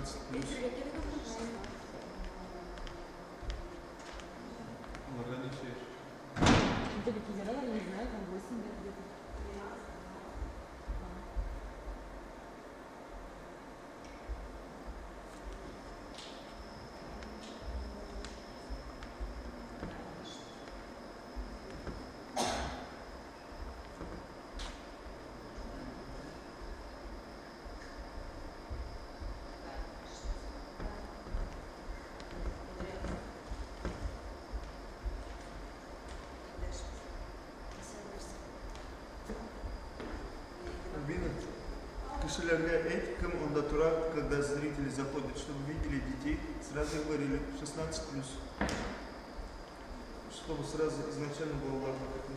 16 плюс. Я не знаю, там 8 лет где-то. Кешеләргә әйт, кем анда тора, когда зрители заходят, чтобы видели детей, сразу говорили 16 плюс. Чтобы сразу изначально было важно, как мы.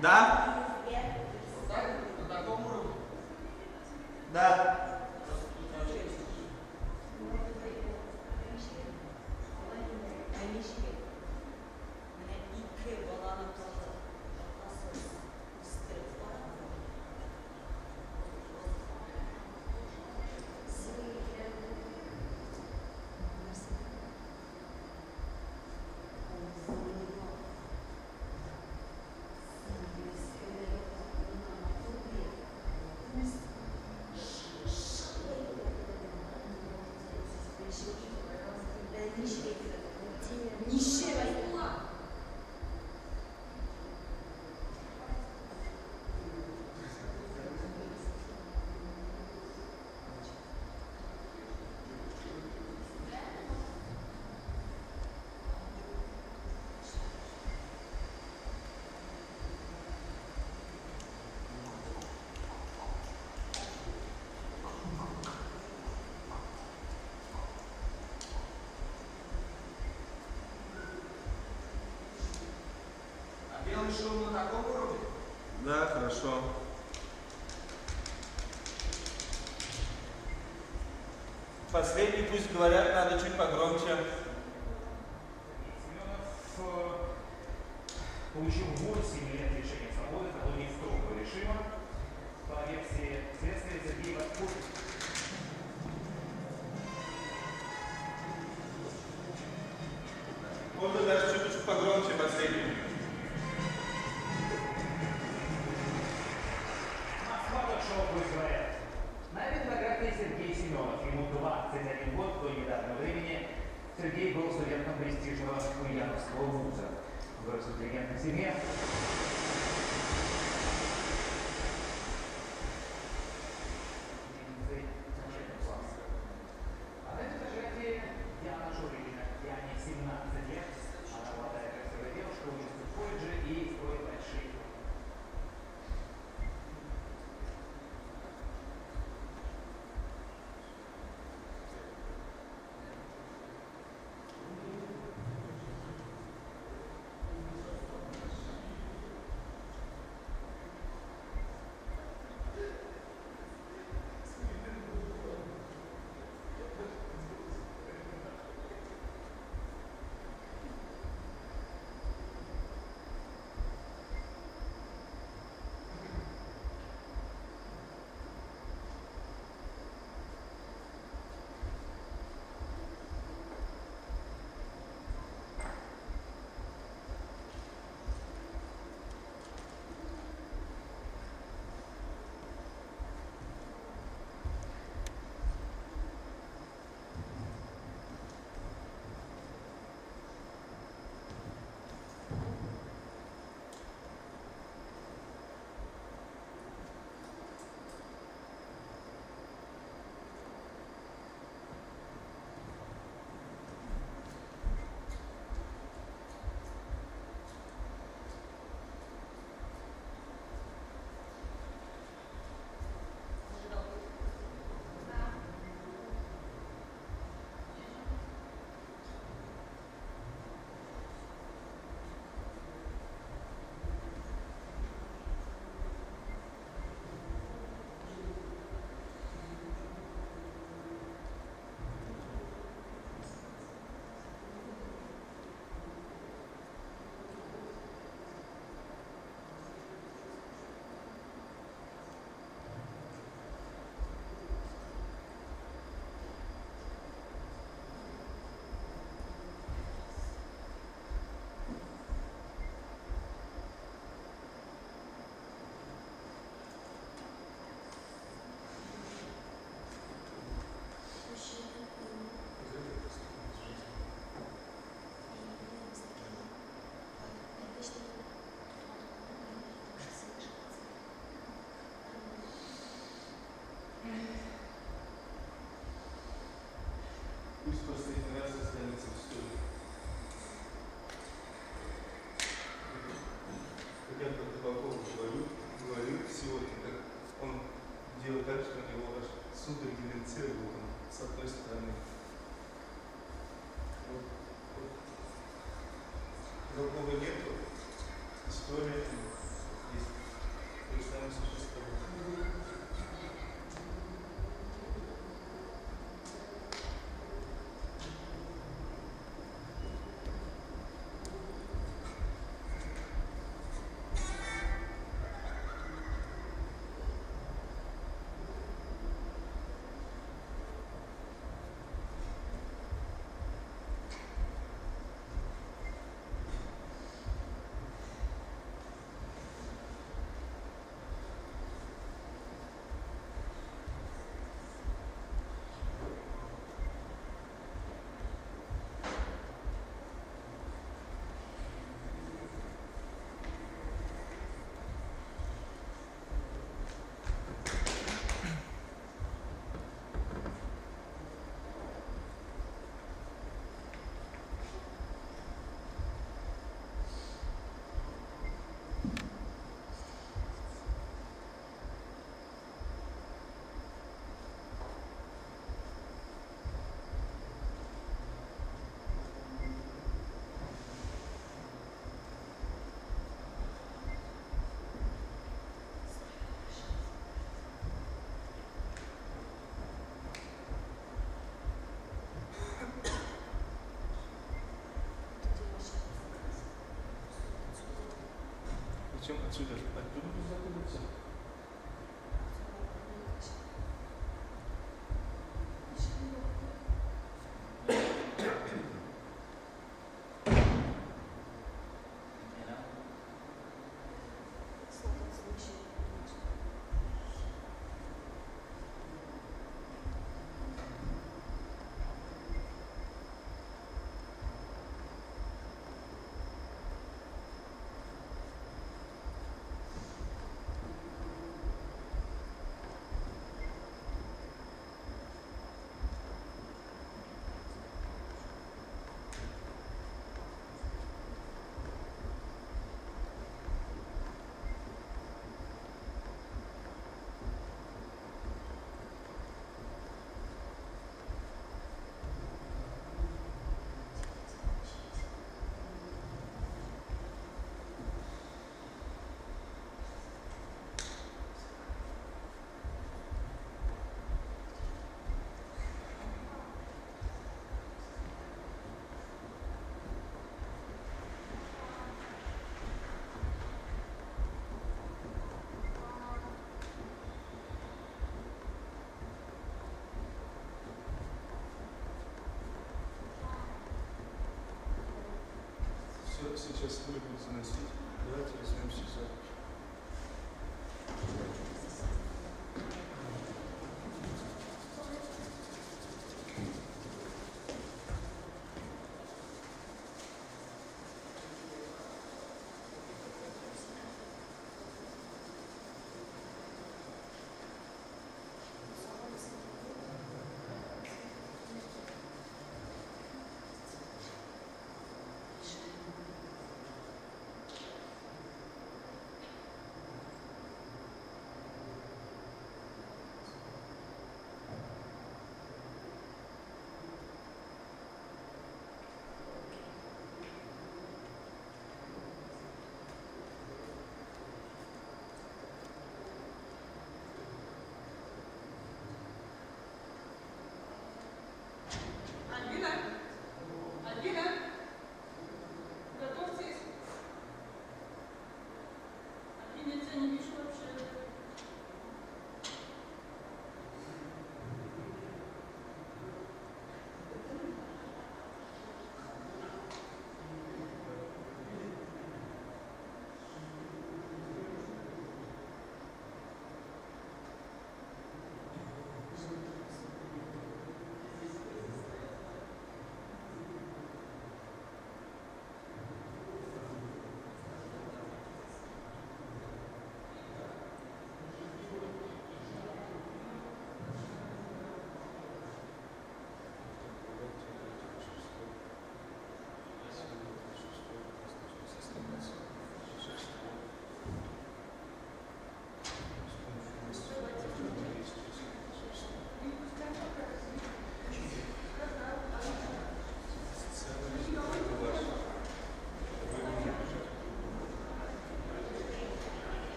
Да? На таком уровне? Да. Шум на таком уровне? Да, хорошо. Последний пусть говорят, надо чуть погромче. Семенов Получил 8 лет лишения свободы, колонии строгого режима. По версии следствия, Сергей Ватков. Можно даже чуточку погромче последний. Москва ток-шоу «Пусть говорят». На этой фотографии Сергей Семенов. Ему 21 год, до недавнего времени Сергей был студентом престижного Ульяновского вуза. Вырос в интеллигентной семье. А на этой фотографии Диана Шурыгина. Диане 17 лет. Она молодая красивая девушка, учится в колледже и строит большие. Пусть последний раз останется в истории. Как я про Табакова говорю сегодня, как он делал так, что у него аж судороги на лице был там, с одной стороны. Вот, вот. Другого нету, история есть, перестала существовать. Чем отсюда? Оттуда познакомиться? Сейчас пули будут заносить. Давайте возьмем сюда. Альбина! Альбина! Готовьтесь! Альбина, я тебя не вижу вообще.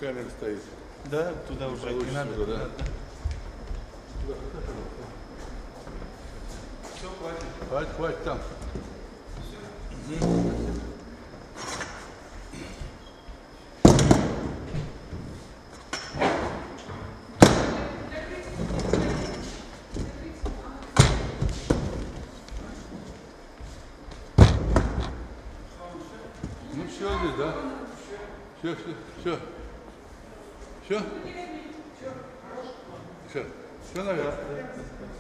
Камера стоит. Да, туда уже не надо. Туда, да? Туда. Все, хватит. Хватит, хватит там. Все. Угу. Ну все здесь, да? Все, все, все. Все? Все. Все, наверное?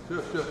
Все, все.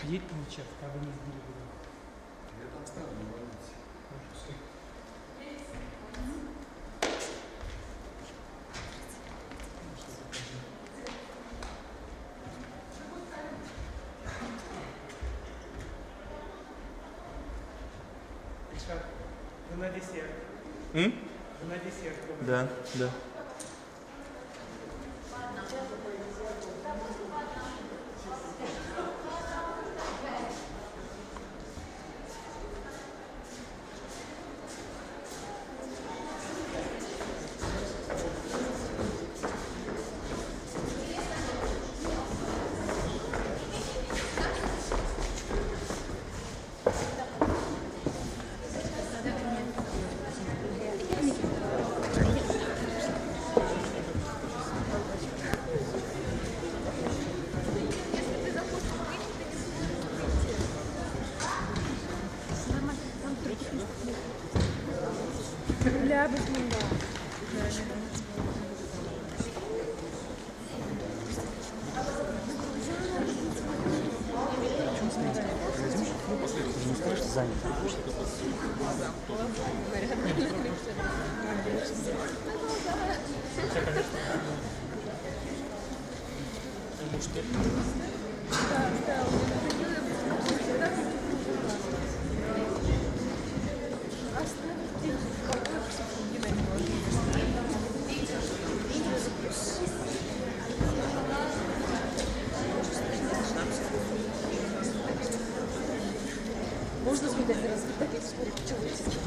Едь получать, пока вы не сбили его. Я там ставлю, не волнуйтесь. Ильшат, вы на десерт. М? Вы на десерт. Да, да. Можно сказать, распитать человеческий?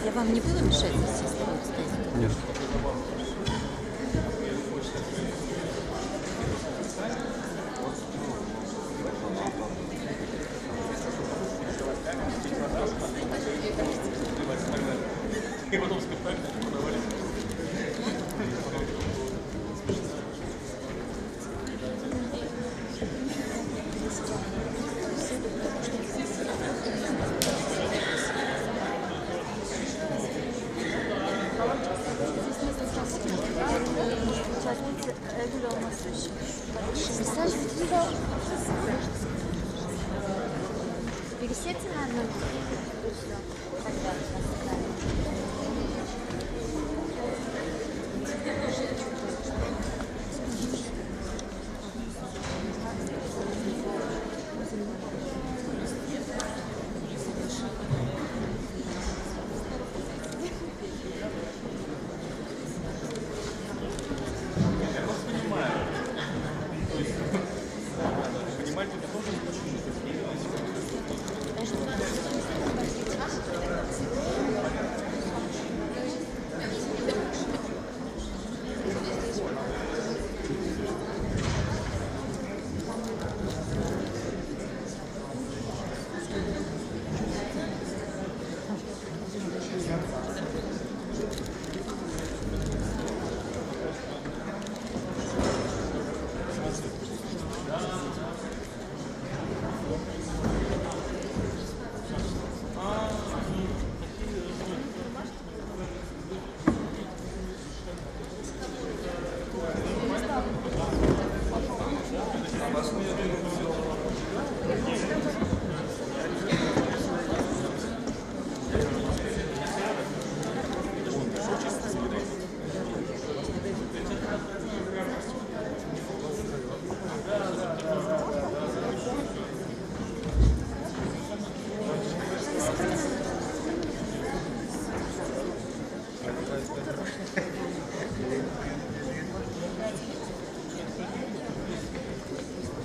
Я вам не буду мешать здесь стоять? Нет. И потом спектакль подавались. Пересядьте на одну. Тогда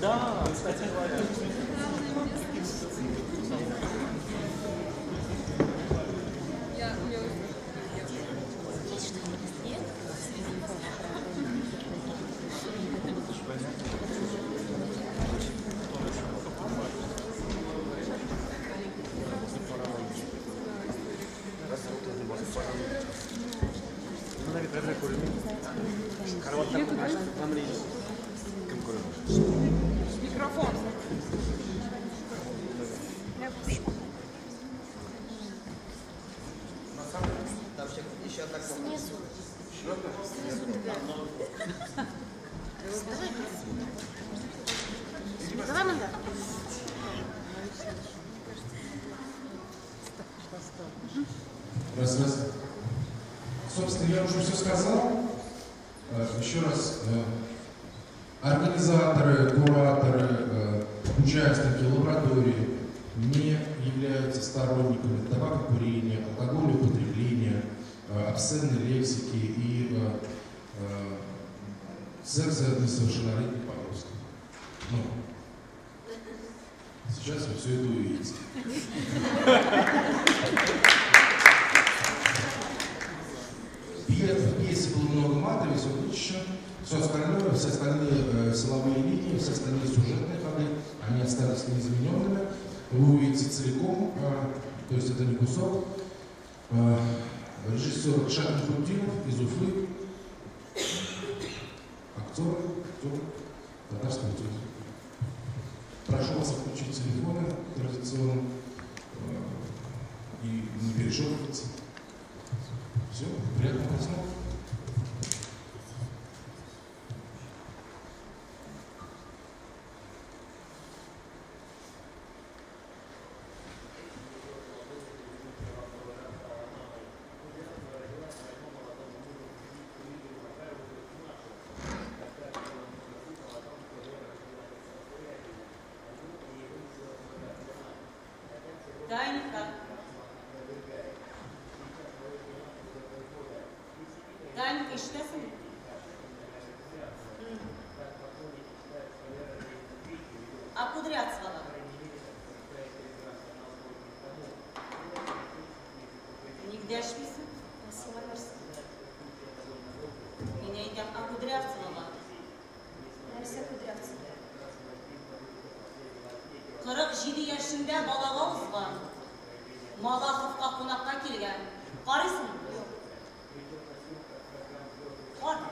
Да, кстати говоря. Микрофон. Снизу. Снизу тебя. Давай, Манда. Раз, раз. Собственно, я уже все сказал. Еще раз. Организаторы, кураторы, участники лаборатории не являются сторонниками табакокурения, алкоголеупотребления, обсценной лексики и секса несовершеннолетних подростков. Ну, сейчас вы все это увидите. В пьесе было много мата, весь он вычищен. Все остальное, все остальные силовые линии, все остальные сюжетные ходы, они остались неизмененными. Вы увидите целиком, то есть это не кусок. Режиссер Шахин Худинов из Уфы, актер татарского театра. Прошу вас отключить телефоны традиционно и не перешептываться. Все, приятного просмотра. Танька. Танька, ишетәсеңме? А Кудрявцева? Ник дәшмисең? Мин әйтәм, а Кудрявцева? Нәрсә Кудрявцева? 47 яшендә балага узган. Малаховка кунакка килгән. Карыйсыңмы? Юк. Кара.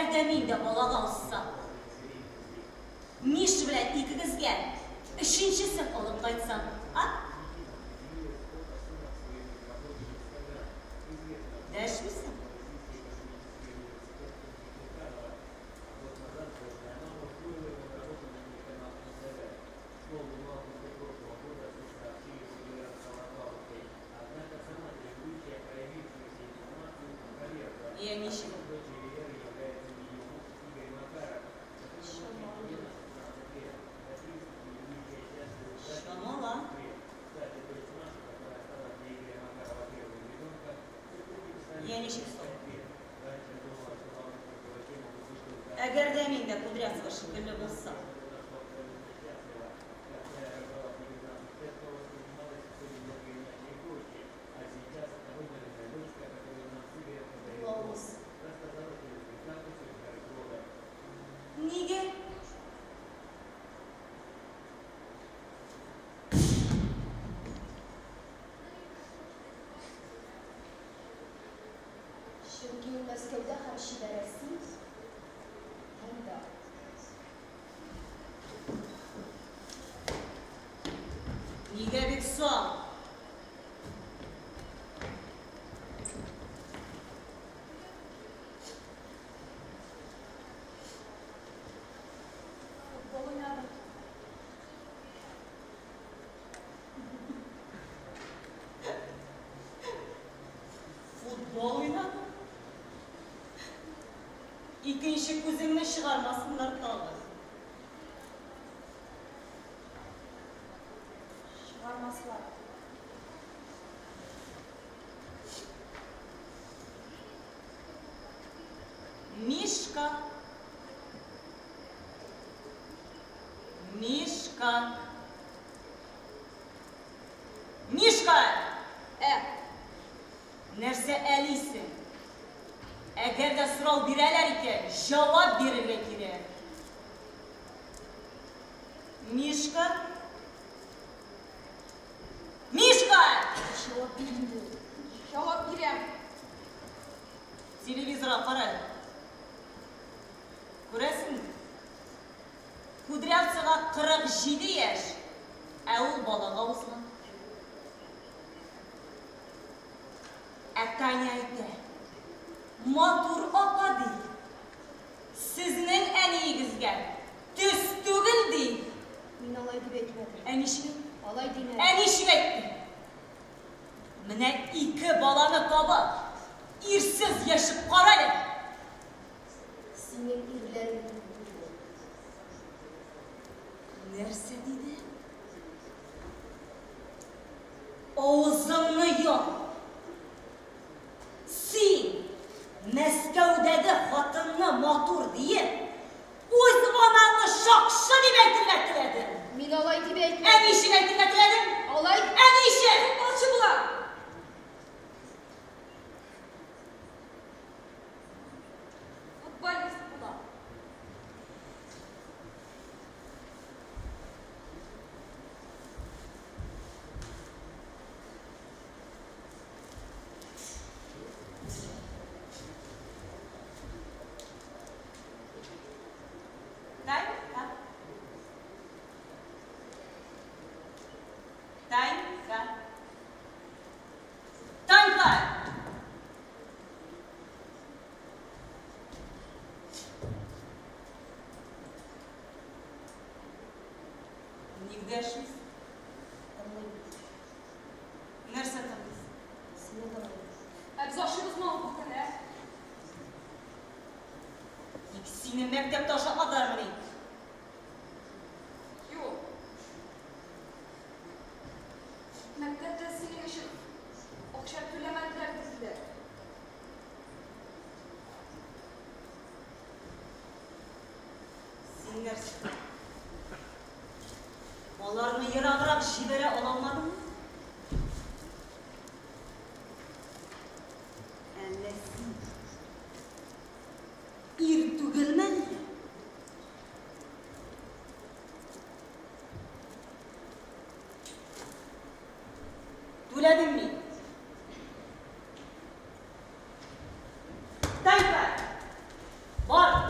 Әгәр дә мин дә балага узсам, Миша белән икегезгә өченчесен алып кайтсам, а? Дәшмисең? Я ничек? Чамала. Я ничек соң? Әгәр дә мин дә Кудрявцева шикелле булсам. Булабыз. Нигә? Чөнки ул Мәскәүдә һәм чибәр, ә син монда. Нигә бик соң? Футбол уйнадым. Футбол уйнадың? Икенче күзеңне чыгармасыннар тагы. Чыгармаслар. Мишка. Мишка. Мишка! Ә, Нәрсә әлисең? Әгәр дә сорау бирәләр икән, җавап бирергә кирәк. Мишка? Мишка! Җавап бир инде. Җавап бирәм. Телевизорга кара әле. Күрәсеңме? Кудрявцева 47 яшь, ә ул балага узган. Ә Таня әйтә, матур апа ди, сезнең әниегезгә төс түгел ди. Мин алай дип әйтмәдем. Ә ничек? Алай димәдем. Ә ничек әйттең? Менә ике баланы табып, ирсез яшәп кара әле. Синең ирләрең түгел. Нәрсә диде? Авызыңны яп. Син Мәскәүдәге хатынны матур диеп, үз анаңны шакшы дип әйтергә теләдең. Мин алай дип Ә әйтмәдем. ничек әйтергә теләдең? Алай. Ә ничек? Футболчы була. Футболист була. Танька. Танька. Танька! Ник дәшмисең? Тыңлыйм. Нәрсә тыңлыйсың? Сине тыңлыйм. Ә без ашыйбызмы ул бүген, ә? Тик сине мәктәптә ашатмадылармыни? Юк. Мәктәптә синең өчен акча түләмәделәр диделәр. Син нәрсә? Аларны ераграк җибәрә алмадыңмы? Әллә син ир түгелме әллә? Түләдем мин. Танька! Бар!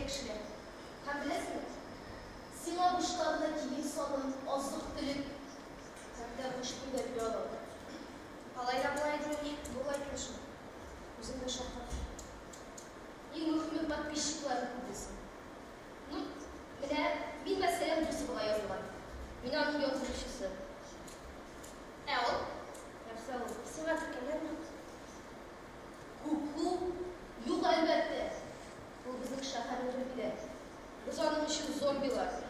кешеләр. Һәм беләсеңме? Сиңа бушка гына кием-салым, азык-төлек, хәтта буш кул да бирә алалар. Алай да була идемени? Була икән шул. Үзем дә шаккаттым. Иң мөһиме подписчикларың күп булсын. Ну, менә мин, мәсәлән, Бусовага язылган. Мин аның язылучысы. Ә ул? Нәрсә ул? Сиңа теркәлгәнме? Ку-ку? Юк, әлбәттә. Ул безнең шәһәрне белми дә. Без аның өчен зомбилар.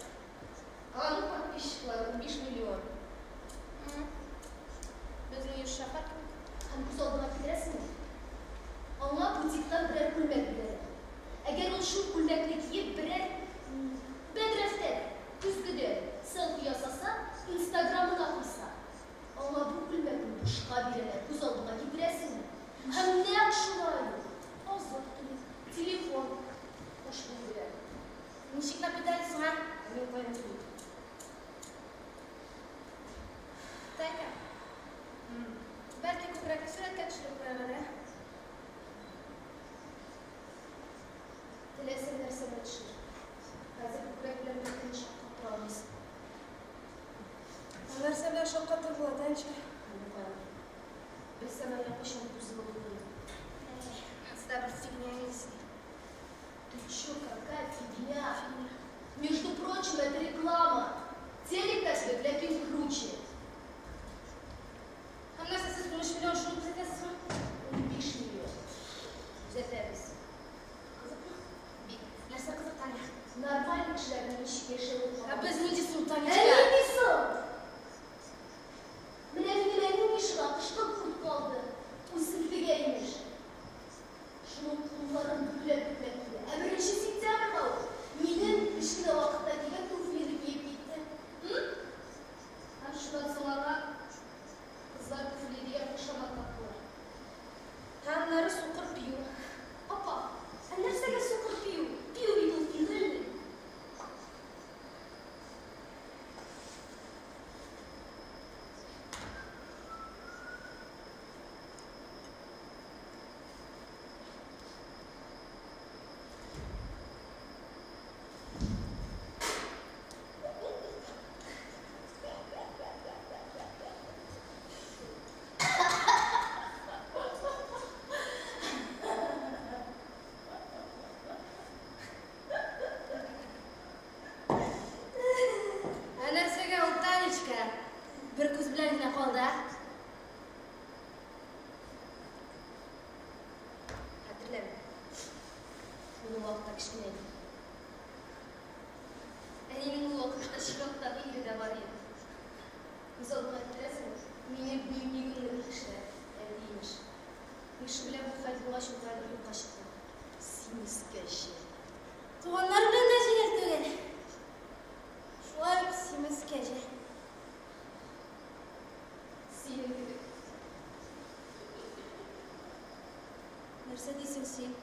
Ә аның подписчиклары 15 миллион. Безнең йөз шәһәр кебек. Һәм күз алдыңа китерәсеңме? Аңа бутиктан берәр күлмәк бирәләр. Әгәр ул шул күлмәкне киеп берәр бәдрәфтә, көзгедә селфи ясаса, инстаграмына куйса, аңа бу күлмәкне бушка бирәләр, күз алдыңа китерәсеңме? Һәм нәкъ шулай ук азык-төлек, телефон, буш белән. Ничек напитали соң, а? Ә мин каян белим? Таня, бәлки күкрәкне сурәткә төшереп куярга да? Теләсә нәрсәгә төшер. Хәзер күкрәк белән беркемне шаккаттыра алмыйсың. Ә нәрсә белән шаккатырып була, Танечка? Менә каян. Белсәм, әллә кайчан үзе булыр идем. Ансы да бер фигня инде. Ты чё, какая фигня? Между прочим, это реклама. Телек кебек, ләкин круче. Һәм нәрсә сез 13 миллион шуны күзәтәсезме? 15 миллион. Күзәтәбез. Кызыкмы? Бик. Нәрсә кызык, Таня? Нормаль кешеләрнең ничек яшәве Ә без нинди соң, Ә Танечка? нинди соң? Менә минем әни Мишага кышкы куртка алды. Үсентегә имеш. Шуның кулларын бөкләп-бөкләп килә. Ә 1 сентябрьгә ул минем кечкенә вакытта кигән туфлине киеп китте. Һәм шуннан соң аңа кызлар туфли дигән кушамат тактылар. Һәм аннары сукыр пию. Апа, ә нәрсәгә сукыр пию? Пию бит ул фигыль. Ә нәрсәгә ул, Танечка? Бер күз белән генә калды, ә? Хәтерләмим. Мин ул вакытта кечкенә идем. Әнинең ул вакытта чираттагы ире дә бар иде. Күз алдыңа китерәсеңме? Минем дневнигымны тикшерә, әти имеш. Миша белән бу хәл булгач, ул барыбер юкка чыкты. Симез кәҗә. Туганнар белән дә җиңел түгел. Шулай ук симез кәҗә. Синең кебек. Нәрсә дисең син?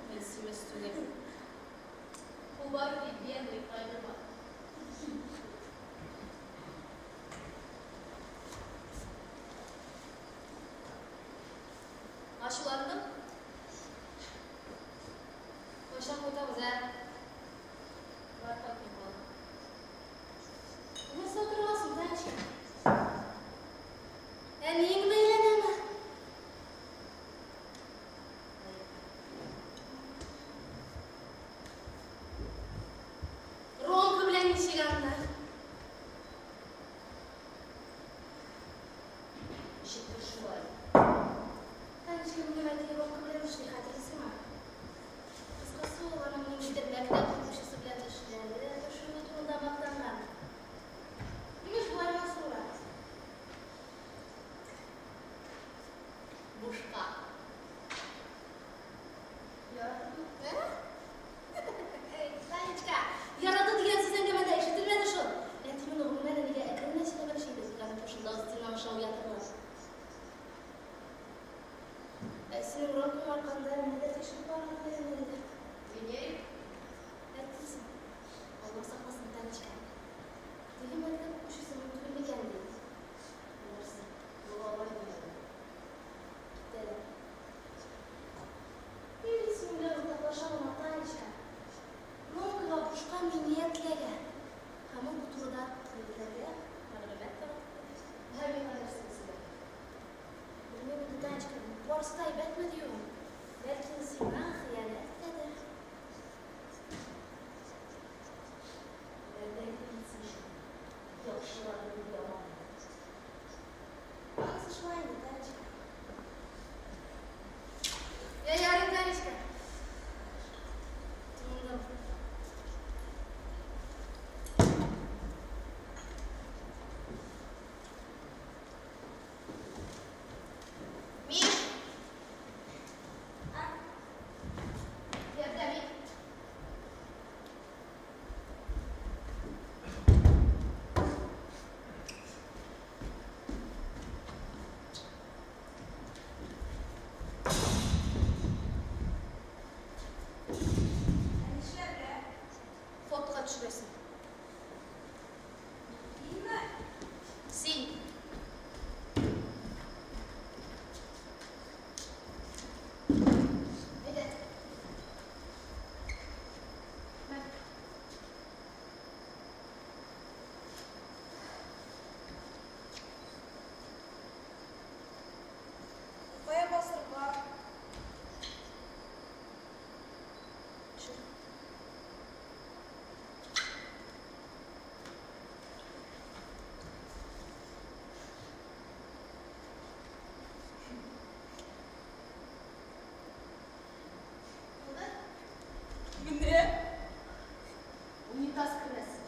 Мин симез түгел. Ул бар бит, бедный, кайгырма. Ачуландың? Кайчан кайтабыз, ә? Бар, кайтмый кал. Нәрсә утырасың, Танечка? Әниең бәйләнәме? Ромка эләгә. Һәм ул бу турыда егетләргә мәгълүмат таратты. Һәм миңа нәрсәне сөйләде. Белмим инде, Танечка, барысы да әйбәтме диюем. Бәлки ул сиңа хыянәт итәдер. Вәгъдә итсен шул. Яхшыларның яманы. Анысы шулай инде, Танечка. Я ярый, Танечка. Туңдым. Миш! А? Ярдәм ит. Ә нишләргә? Фотога төшерәсең. Минме? Син. Әйдә. Мә. Кая басырга? Төшер. Булды? Менә. Унитаз кермәсен.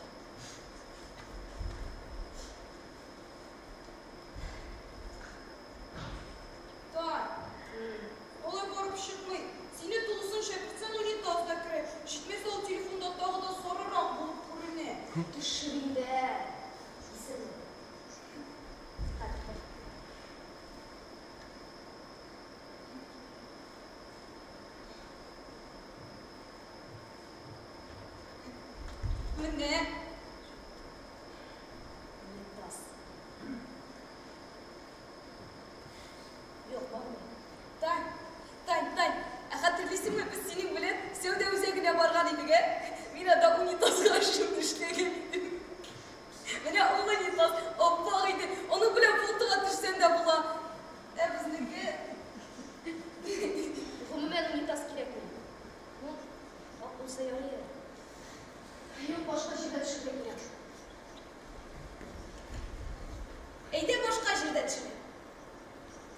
Тань, алай барып чыкмый. Сине тулысынча кертсәң, унитаз да керә. Җитмәсә, ул телефонда тагы да сарырак булып күренә. Төшер инде. Исерме. Хәзер бер. Менә. Унитаз. Юк, бармый. Тань, Тань, Тань, ә хәтерлисеңме, без синең белән сәүдә үзәгенә барган идек, ә? Мин анда унитазга шуны эшләгән идем. Менә ул унитаз аппак иде. Аның белән фотога төшсәң дә була. Ә безнеке. Гомумән, унитаз кирәкми. Ну, ак булса ярый әле. Юк, башка җирдә төшергә кирәк. Әйдә башка җирдә төшерик.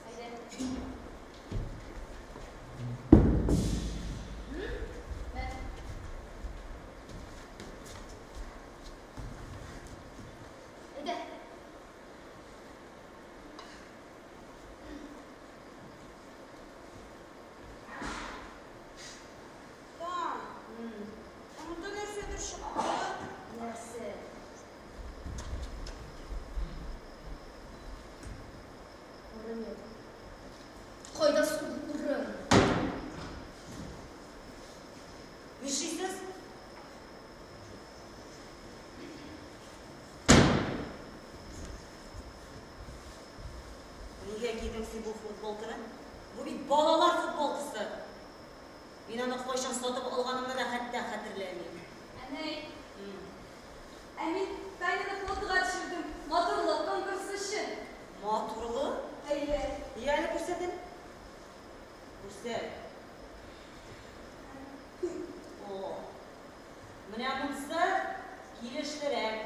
Әйдә. Мә. Әйдә. Тань, ә монда нәрсәдер чыкты. Нәрсә? Урын юк. Кайда соң урын? Нишлисез? Нигә кидең син бу футболканы? Бу бит балалар футболкасы. Мин аны кайчан сатып алганымны да хәтта хәтерләмим. Әнәй, ә мин Таняны фотога төшердем. Матурлык конкурсы өчен. Матурлык? Әйе. Я әле күрсәт. Күрсәт. О. Менә монысы килешлерәк.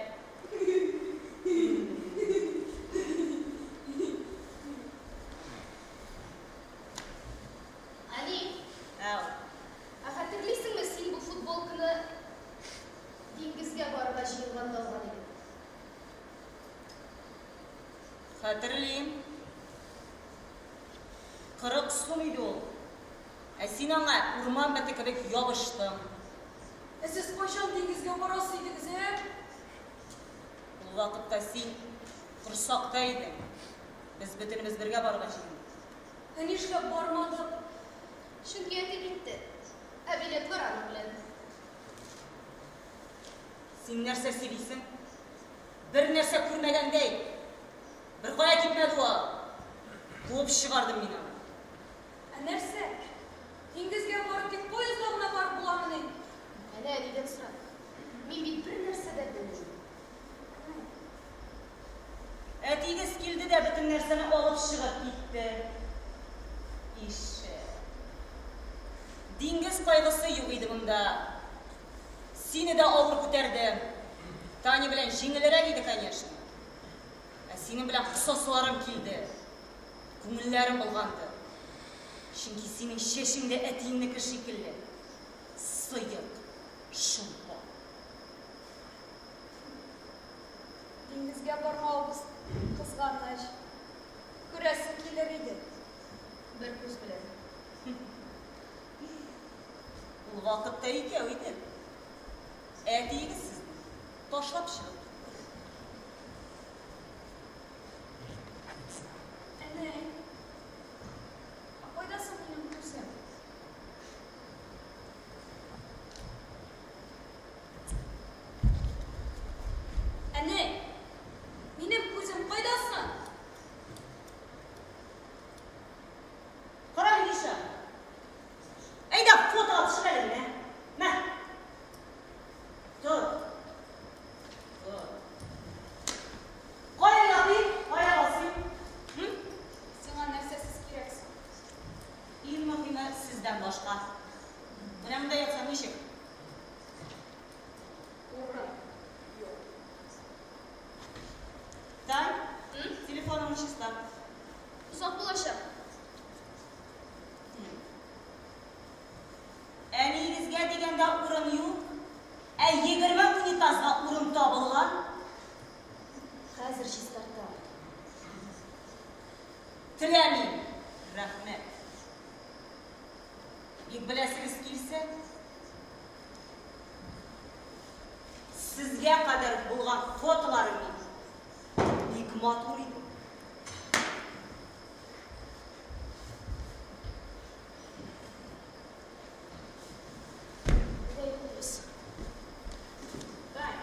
Ани, Әу. ә хәтерлисеңме, син бу футболканы диңгезгә барырга җыенганда алган идең? Хәтерлим. 40 сум иде ул. Ә син аңа урман бете кебек ябыштың. Ә сез кайчан диңгезгә барасы идегез, ә? Ул вакытта син корсакта идең. Без бөтенебез бергә барырга җыендык. Ә нишләп бармадык? Чөнки әти китте. Ә билетлар аның белән. Син нәрсә сөйлисең? Бер нәрсә күрмәгәндәй. Бер кая китмәде ул. Куып чыгардым мин аны. Ә нәрсә? Диңгезгә барып тик поездда гына барып буламыни? Әнә әнидән сора. Мин бит бер нәрсә дә белмим. Әтиегез килде дә бөтен нәрсәне алып чыгып китте. Ише. Диңгез кайгысы юк иде монда. Сине дә авыр күтәрде. Таня белән җиңелрәк иде, конечно. Ә синең белән косасыларым килде. Күңелләрем болганды. Чөнки синең чәчең дә әтиеңнеке шикелле. Сыек, шомпа. Диңгезгә бармавыбыз кызганыч. Күрәсең килер иде. Бер күз белән. Ул вакытта икәү идек. Әтиегез сезне ташлап чыгып китте. Әнә. Ә кайда соң минем күзем? Әнә. Минем күзем кайда соң? Кара, Миша. Әйдә, фотога төшеп әле менә. Мә. Тор. Тор. Кая ятыйм, кая басыйм? Сиңа нәрсәсез кирәк соң? Иң мөһиме сездән башка. Менә монда ятсам ничек? Урын юк. Тань, телефоныңны чиста. Озак булачак. Әниегезгә дигәндә урын юк, ә 20 унитазга урын табылган. Хәзер чистартам. Теләмим. Рәхмәт. Бик беләсегез килсә, сезгә кадәр булган фотоларым бик матур иде. Әйдә йоклыйбыз. Тань,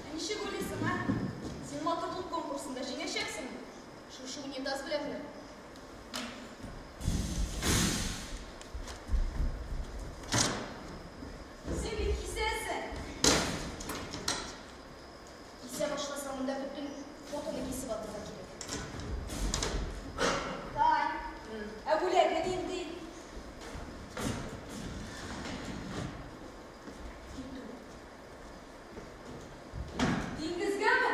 ә ничек уйлыйсың, ә? Син матурлык конкурсында җиңәчәксеңме? Шушы унитаз беләнме? Син бит кисәсең. Кисә башласаң, монда бөтен фотоны кисеп атырга кирәк. Тань, Ә бүләге нинди? Китү. Диңгезгәме?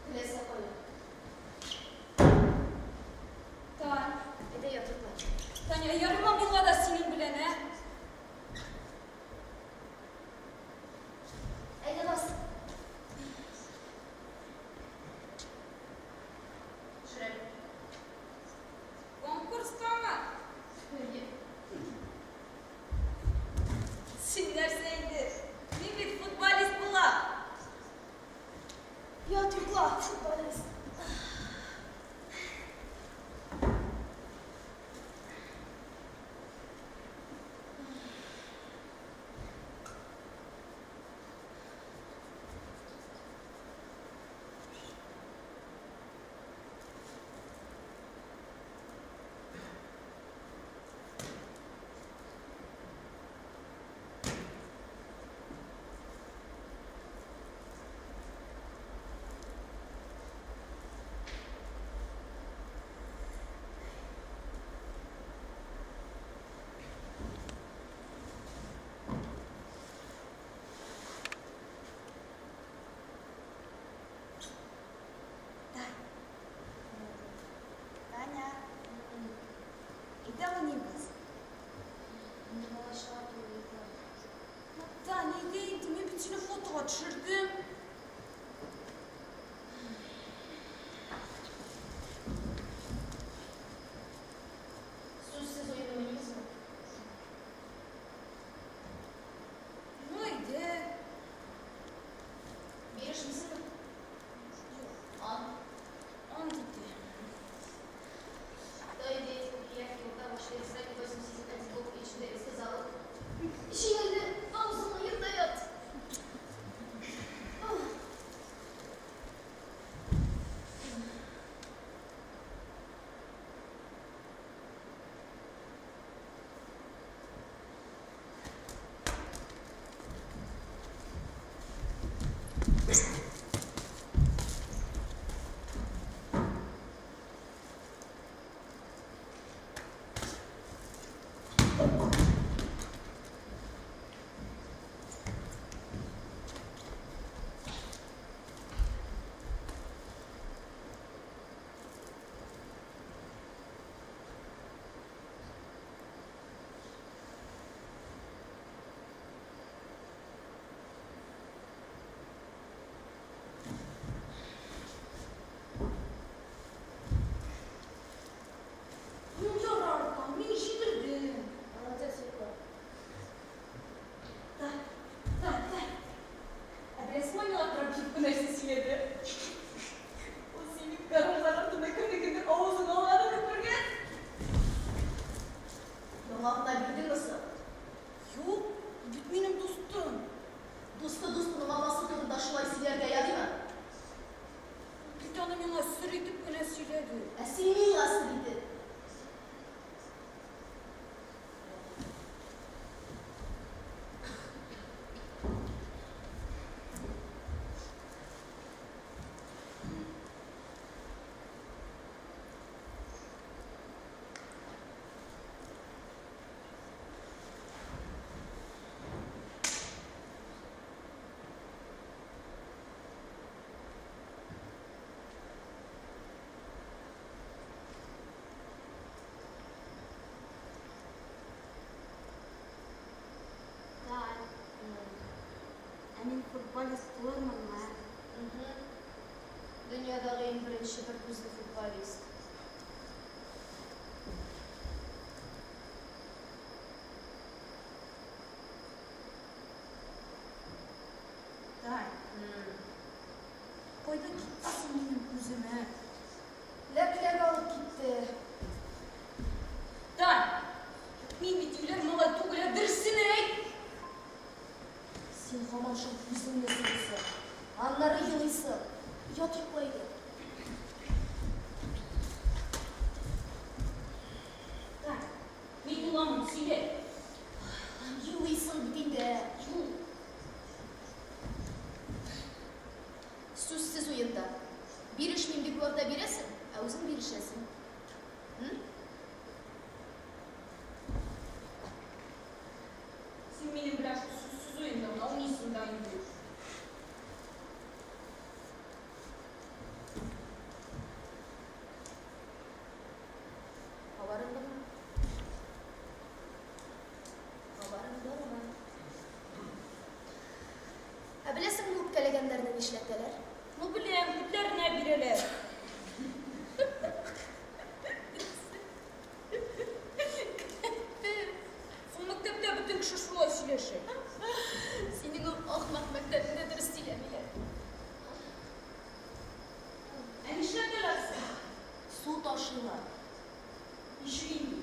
Теләсә кая. Тань, Әйдә ятыйк. Таня, ярыймы миңа да синең белән, ә? Әйдә бас. Төшерәм. Конкурстамы? Әйе. Син нәрсә инде? Мин бит футболист булам. Ят, йокла, футболист. Таня, әйдә уйныйбыз. Инде бала-чага түгел, йокла. Ну, Таня, әйдә инде, мин бит сине фотога төшердем. Сүзсез уен уйныйбызмы? Ну, әйдә. Бирешмисеңме? Юк, Ант. ант итә. Той день, как я когда вошли в 81 год и сказала: Җиңелде, авызыңны ерта ят. Ну, ярар, мин җиңелдем. Молодец, йокла. Так, так, так. Ә беләсеңме, миңа Крапченко нәрсә сөйләде? Ул синең гаражлар артында кемнекендер авызын алганын күргән. Яңа гына бирдеңме соң? Юк, бит минем дустым. Дусты дустының апасы турында шулай сөйләргә ярыймы? Бит аны миңа сер итеп кенә сөйләде. Ә син миңа сер итеп. Да. Ә мин футболист булырмынмы? Дөньядагы иң беренче бер күзле футболист. Тай, кайда китте соң минем күзем, ә? Ләк-ләк алып китте. Тай, мин бит юләр малай түгел, ә дөресен әйт. Син һаман шул күзеңне сорыйсың. Аннары елыйсың. Ят йокла инде. Тай, мин еламыйм, сөйлә. Елыйсың бит инде. Юк. Сүзсез уенда. Бирешмим дип вәгъдә бирәсең, ә үзең бирешәсең. М? Син минем белән шул сүзсез уенда гына уйныйсың да инде. Кабарындыңмы? Кабарындыңмы? Ә беләсеңме үпкәләгәннәрне нишләтәләр? Ну, беләм, күтләренә бирәләр. Соң мәктәптә бөтен кеше шулай сөйләшә. Синең ул ахмак мәктәбеңдә дөрес сөйләмиләр. Ә нишләтәләр соң? Су ташыйлар. Ничек инде?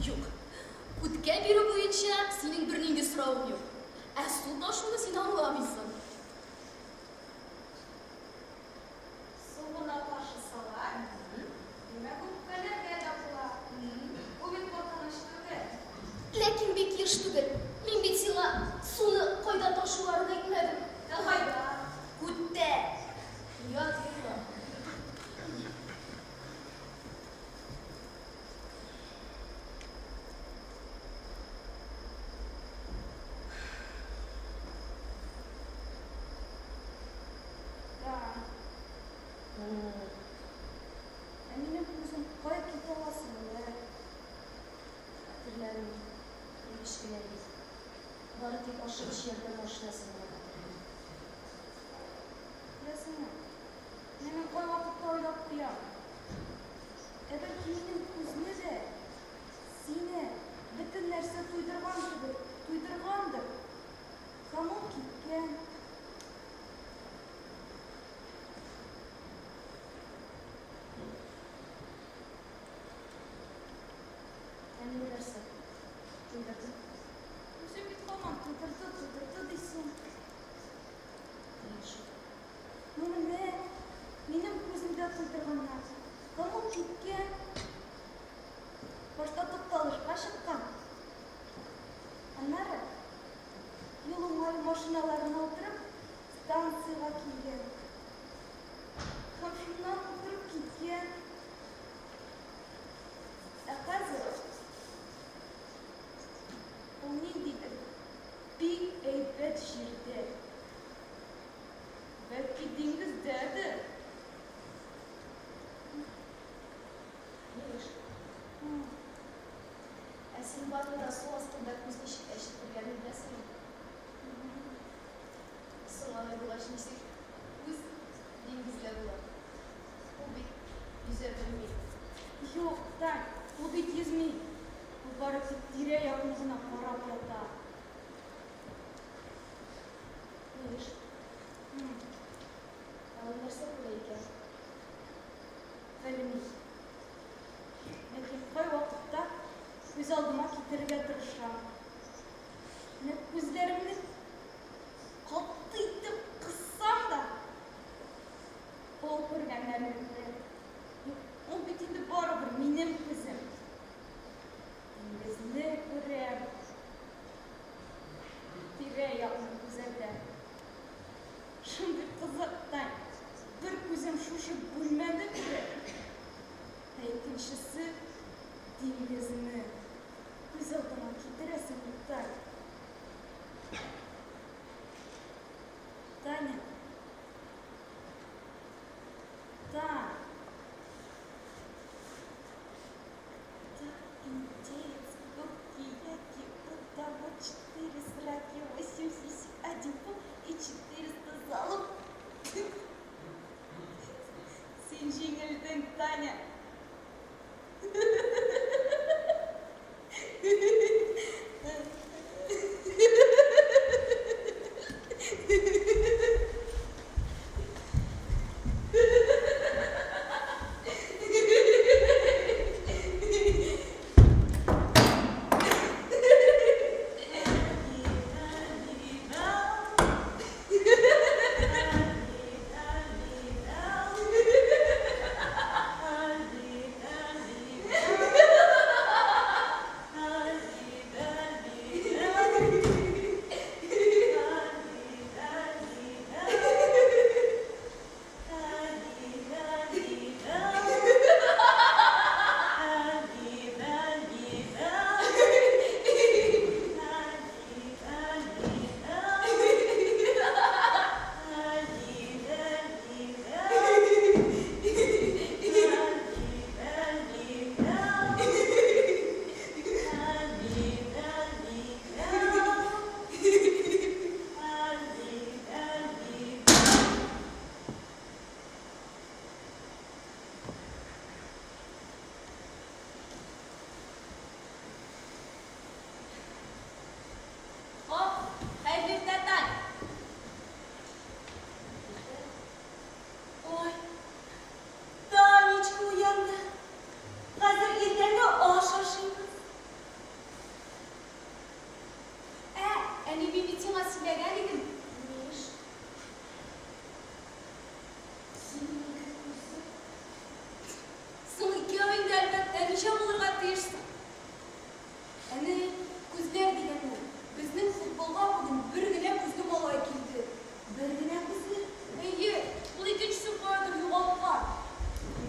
Юк. Күткә бирү буенча синең бернинди соравың юк. Ә су ташуны син аңламыйсың. Су гына ташысалар, димәк, үпкәләргә дә була. Бу бит куркыныч түгел. Ләкин бик еш түгел. Мин бит сиңа суны кайда ташуларын әйтмәдем. Ә кайда? Күттә. Ят йокла. Да. Ә минем күзем кая китә ала соң әле? Хәтерләрем бик кечкенә бит. Бары тик ашыгыч ярдәм машинасын гына хәтерлим. Беләсеңме, менә мин кайвакытта уйлап куям. Ә бәлки минем күзне дә, сине бөтен нәрсә туйдырган кебек туйдыргандыр. Һәм ул киткән. Ә мине нәрсә туйдырды? Үзең бит һаман туйдырды, туйдырды дисең. Әйе шул. Ну менә, минем күзне дә туйдырганнар. Һәм ул киткән. Башта тукталышка чыккан. Аннары юл уңае машиналарына утырып, станциягә килгән. Һәм шуннан утырып киткән. Ә хәзер ул ниндидер бик әйбәт җирдә. Бәлки диңгездәдер. Миләш. Ә син ваннада су астында күз ничек әчетелгәнен беләсеңме? Соң алай булгач ничек күз диңгездә була? Ул бит йөзә белми. Юк, Тань, ул бит йөзми. Ул бары тик тирә-якны гына карап ята. Миш. Ә ул нәрсә күрә икән? Белмим. Ләкин кайвакытта күз алдыма китерергә тырышам. Менә күзләремне каты итеп кыссам да, ул күргәннәрне күрәм. Юк, ул бит инде барыбер минем күзем. Диңгезне күрәм. Тирә-якны күзәтәм. Шундый кызык, Тань. Бер күзем шушы бүлмәне күрә, ә икенчесе диңгезне. Күз алдыңа китерәсеңме, Тань? Таня. Тань. Так, индеец, губки, яки, у того четыре сраки, восемь сисек, один пуп и 400 залуп. Син җиңелдең, Таня. Хоп, хәерле иртә, Тань. Ой, Танечка уянды. Хәзер иртәнге аш ашыйбыз. Ә, әни, мин бит сиңа сөйләгән идем. Миш. Синең ике күзең. Соң икәү инде, әлбәттә, ничә булырга тиеш соң? Әни, күзләр дигәннән, безнең футболга бүген бер генә күзле малай килде. Бер генә күзле? Әйе, ул икенчесен каядыр югалткан.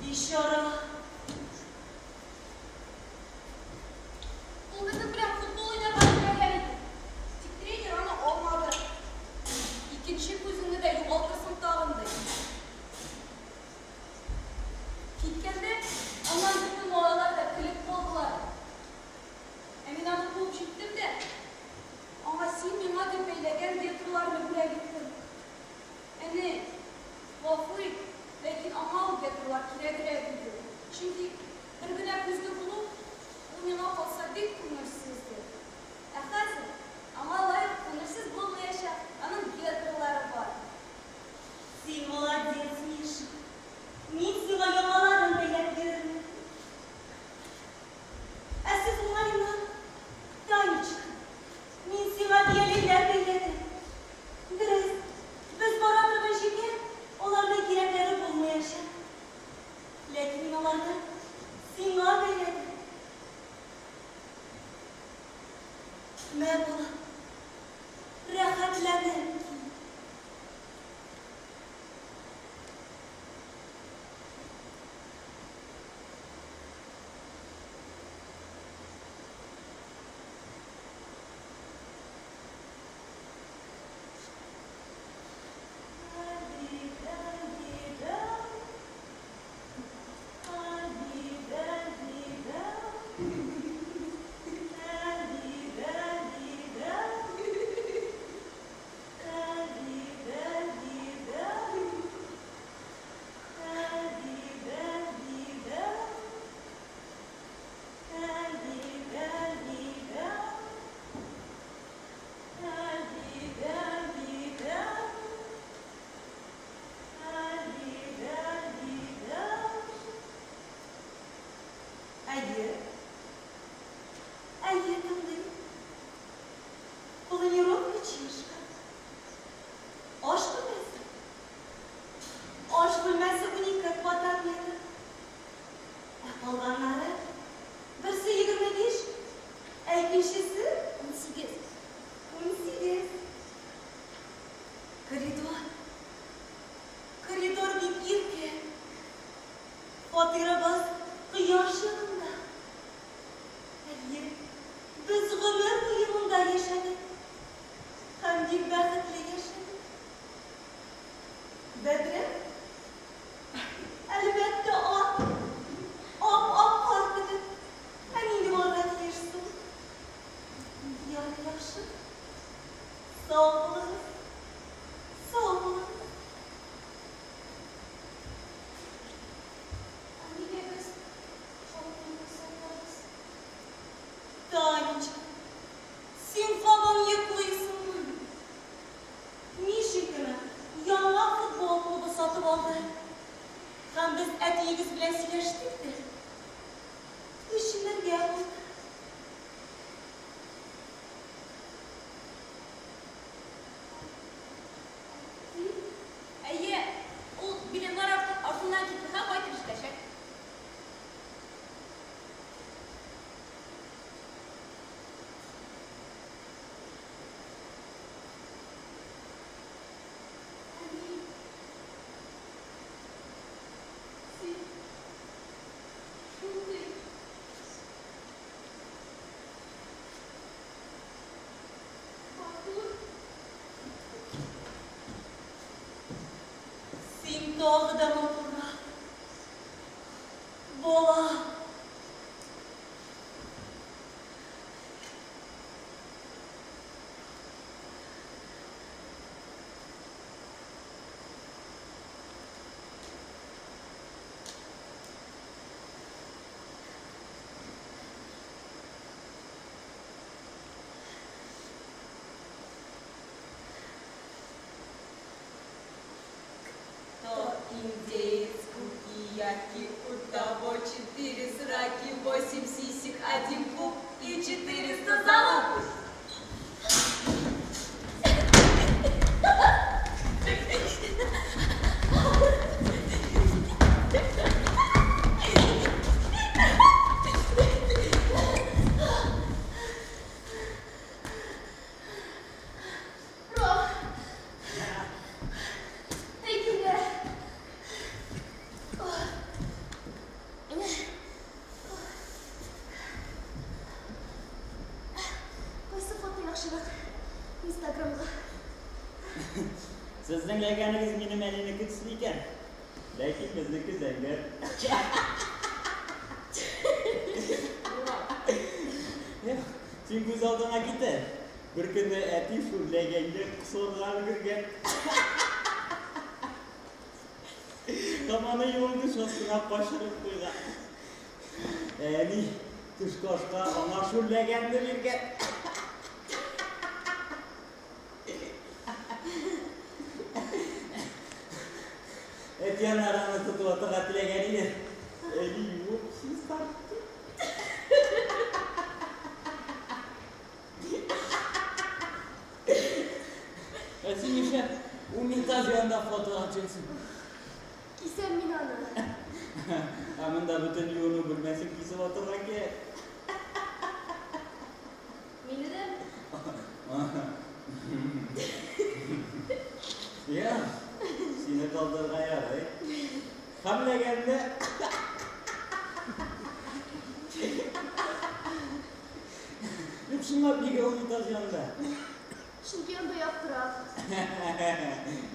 Бичара. Ул безнең белән футбол уйнарга теләгән иде. Тик тренер аны алмады. Икенче күзеңне дә югалтырсың тагын, ди. Киткәндә, аннан бөтен малайлар да көлеп калдылар. Ә мин аны куып җиттем дә, аңа син миңа дип бәйләгән гетрларны бүләк иттем. Әни, гафу ит, ләкин аңа ул гетрлар кирәгрәк иде. Чөнки бер генә күзле булу, ул миңа калса бик күңелсез иде. Ә хәзер аңа алай ук күңелсез булмаячак, аның гетрлары бар. Син молодец, Миша. Мин сиңа яңаларын бәйләп бирермен. Ә сез уңаеннан, Танечка, мин сиңа бияләйләр бәйләдем. Дөрес, без бара торган җиргә аларның кирәкләре булмаячак. Ләкин мин аларны сиңа бәйләдем. Мә, балам, рәхәтләнеп ки. Әйе. Әйе, тыңлыйм. Планировка чишка. Аш бүлмәсе. Аш бүлмәсе 12 квадрат метр. Ә калганнары берсе 25, ә икенчесе 18. 18. Коридор. Коридор бик иркен. Фатирыбыз кояш янында. Әйе, без гомер буе монда яшәдек. Һәм бик бәхетле яшәдек. Бәдрәф? Әлбәттә, ак. Ап-ак кар кебек. Ә нинди булырга тиеш соң? Ярый, яхшы. Сау булыгыз. Сау булыгыз. Ә нигә без шаукымны саклабыз? Танечка, син һаман йоклыйсыңмы? Мишеньканы яңа футбол клубы сатып алды. Һәм без әтиегез белән сөйләштек тә. Күченергә булдык. Әйе, ул билетлар артыннан китте һәм кайтып җитәчәк. Әни. Син шундый матур. Син тагы да матуррак. Бала. Кто индеец Кукияки, у того 4 сраки, 8 сисек, 1 пуп и 400 залуп. Ром. Әйт инде. Кайсы фото яхшырак? Инстаграмга. Сезнең ләгәнегез минем әнинеке төсле икән. Ләкин безнеке зәңгәр. Син күз алдыңа китер. Бер көнне әти шул ләгәнгә кысылырга өлгергән. Һәм аны юынгыч астына качырып куйган. Әни төшке ашка аңа шул ләгәнне биргән. Әти аннары аны тотып атырга теләгән иде. Әни юып чистартты. Ә син нишләп унитаз янында фотога төшәсең? Кисәм мин аны. Ә монда бөтен юыну бүлмәсен кисеп атырга кирәк. Мине дә. Я, сине калдырырга ярый. Һәм ләгәнне Юк, чынлап нигә унитаз янында? Чөнки анда яктырак.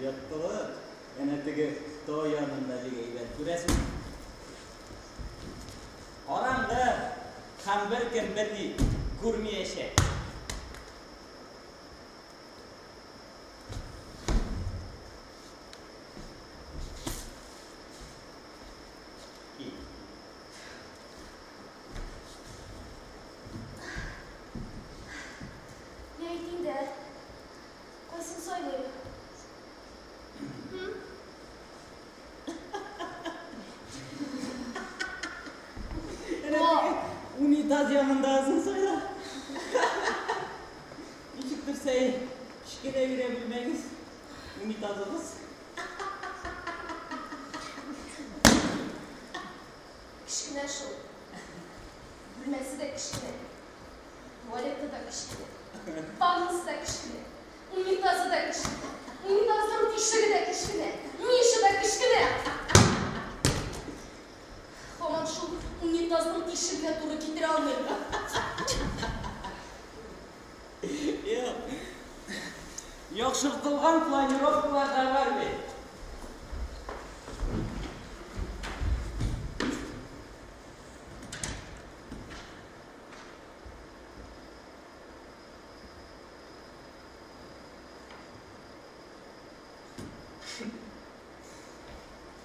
Яктылык. Әнә теге тау янында бик әйбәт. Күрәсең? Караңгы һәм беркем берни күрмиячәк. Кил. Я әйт инде. Кайсын сайлыйм? М? Әнә О! теге Унитаз янындагысын сайла. Ничектер сәер, кечкенә генә бүлмәгез, унитазыгыз. Кечкенә шул. Бүлмәсе дә кечкенә. Туалеты да кечкенә. Ваннасы да кечкенә. Унитазы да кечкенә. Унитазның тишеге дә кечкенә. Ниша да кечкенә. Һаман шул унитазның тишегенә туры китерә алмыйм. Юк. Яхшыртылган планировкалар да бар бит.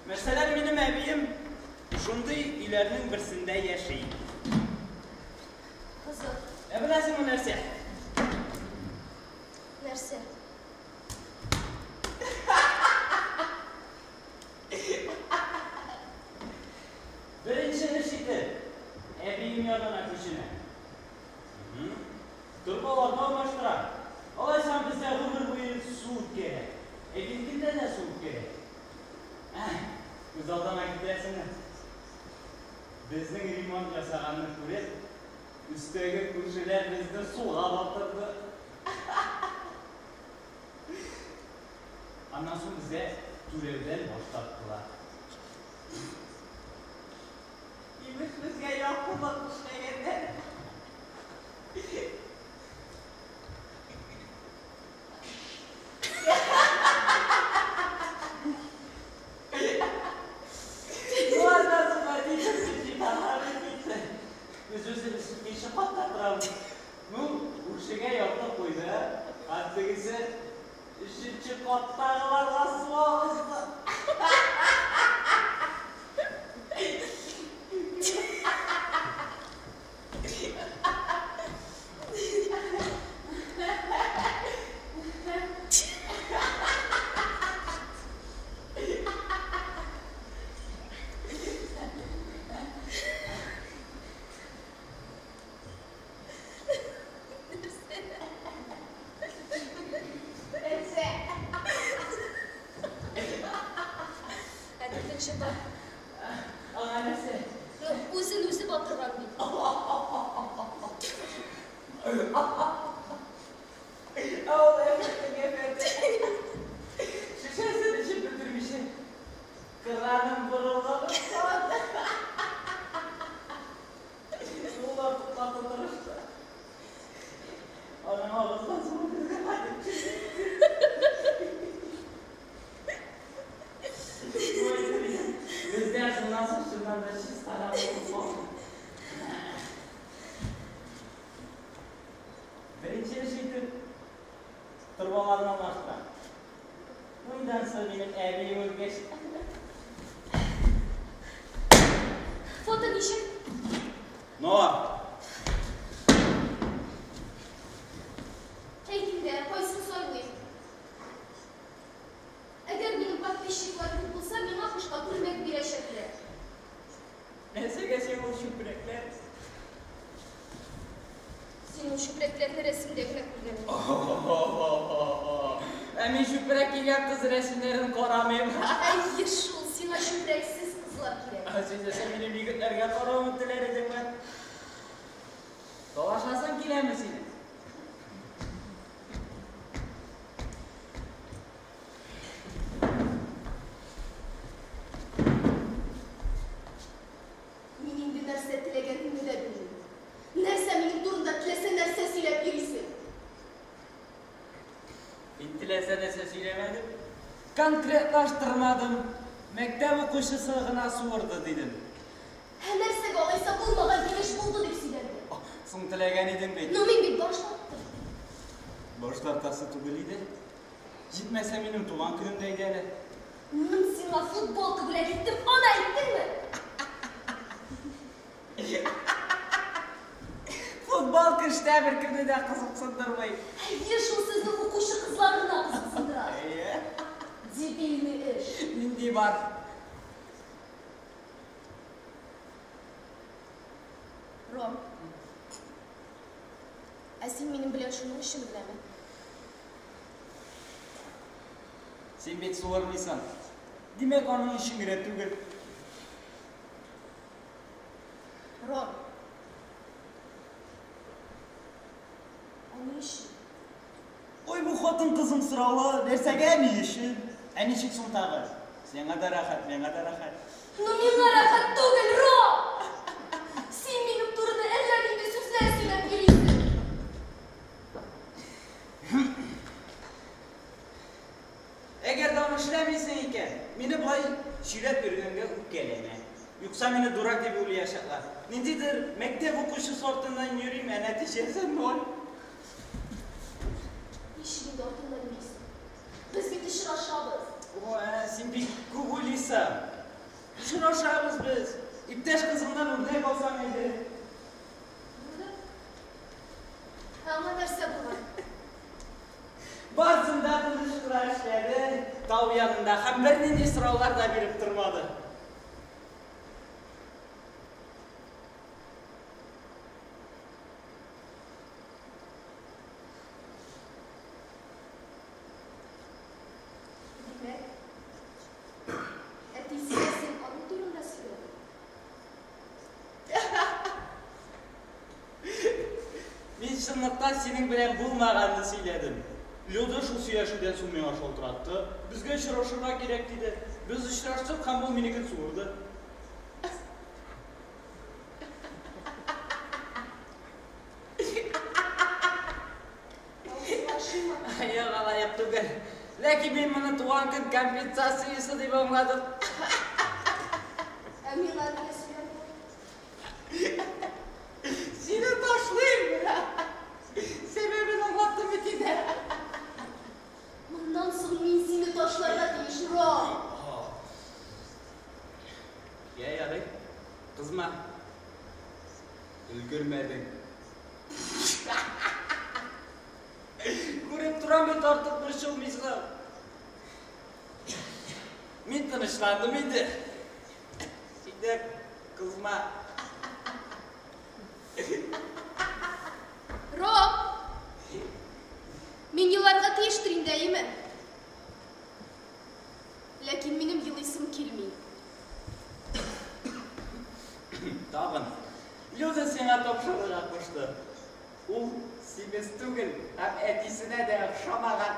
Мәсәлән, минем әбием шундый өйләрнең берсендә яши. Кызык. Ә беләсеңме нәрсә? Нәрсә? Беренче эш итеп, әбием янына күченә. Торбаларны алмаштыра. Алайсам бездә гомер буе су үткәрә. Әбиеңдә дә су үткәрә. Күз алдыңа китерәсеңме? Безнең ремонт ясаганны күреп, өстәге күршеләр безне суга батырды. Аннан соң безгә түләүдән баш тарттылар. Имеш, безгә яхшылык эшләгәннәр. Болардан соң водительский җиһазлары китте. Без үзебез икенче катта торабыз. Ну, күршегә якты куйды, ә тегесе өченче каттагыларга су агызды. Нәрсә? Ә дүртенче кат. Аңа нәрсә? Ну, үзен үзе батырган бит. Ә ул әфәнде, әфәнде. Шешәсен эчеп бетермичә, кыранын борылганын салды. Сулар туктату тырышты. Аның авыздан суы безгә кайтып төште. Бездә шуннан соң чыннан да чистарак булып калды. Беренче эш итеп торбаларны алмаштыра. Моннан соң минем әбием үлгәч. Фото ничек? Нор. Әйт инде, кайсын сайлыйм? Әгәр минем подписчиклар күп булса, миңа кышка күлмәк бирәчәкләр. Нәрсәгә сиңа ул чүпрәкләр? Син ул чүпрәкләрне рәсемдә генә күргән идең. Ә мин чүпрәк кигән кыз рәсемнәрен карамыйм. Әйе шул, сиңа чүпрәксез кызлар кирәк. Син нәрсә минем егетләргә каравымны теләр идеңме? Талашасың киләме синең? Мин инде нәрсә теләгәнемне дә белмим. Нәрсә минем турында теләсә нәрсә сөйләп йөрисең? Мин теләсә нәрсә сөйләмәдем. Конкретлаштырмадым. Мәктәп укучысы гына суырды дидем. Ә нәрсәгә алайса булмаган килеш булды дип сөйләдең? Соң теләгән идең бит. Ну мин бит баш тарттым. Баш тартасы түгел иде. Җитмәсә минем туган көнем дә иде әле. Мин сиңа футболка бүләк иттем, аны әйттеңме? Футболка эштә беркемне дә кызыксындырмый. Әйе шул сезнең укучы кызлар гына кызыксындыра. Әйе. Дебильный эш. Нинди бар? Ром, ә син минем белән шуның өчен генәме? Син бит суырмыйсың. Димәк, аның өчен генә түгел. Ром. Ә ни өчен? Ой, бу хатын-кызның соравы, нәрсәгә, ни өчен? Ә ничек соң тагы? Сиңа да рәхәт, миңа да рәхәт. Ну миңа рәхәт түгел, Ром! Син минем турыда әллә нинди сүзләр сөйләп йөрисең. Әгәр дә аны эшләмисең икән, мине болай сөйләп йөргәнгә үпкәләмә. Юкса мине дурак дип уйлаячаклар. Ниндидер мәктәп укучысы артыннан йөрим, ә нәтиҗәсе ноль. Ничек инде артыннан йөрисең? Без бит очрашабыз. О, ә, син бик күп уйлыйсың. Очрашабыз без. Иптәш кызыңнан үрнәк алсаң иде. Булды. Ә аңа нәрсә булган? Барысын да тыныч кына эшләде, тау янында һәм бернинди сораулар да биреп тормады. Димәк, әтисенә син аның турында сөйләдең? Мин чынлыкта синең белән булмаганны сөйләдем. Люда шул сөйләшүдән соң миңа шалтыратты. Безгә очрашырга кирәк диде. Без очраштык һәм ул минекен суырды. Авызың ачыймы? Юк, алай ук түгел. Ләкин мин моны туган көн компенсациясе дип аңладым. Ә миңа нигә сөйләмәдең? Сине ташлыйм. Сәбәбен аңлаттым бит инде. Моннан соң мин сине ташларга тиеш, Ром! Я, ярый. Кызма. Өлгермәдең. Күреп торам бит, артык борчылмыйсың. Мин тынычландым инде. Син дә кызма. Ром! Мин еларга тиештер инде, әйеме? Ләкин минем елыйсым килми. Тагын. Люда сиңа тапшырырга кушты. Ул симез түгел һәм әтисенә дә охшамаган.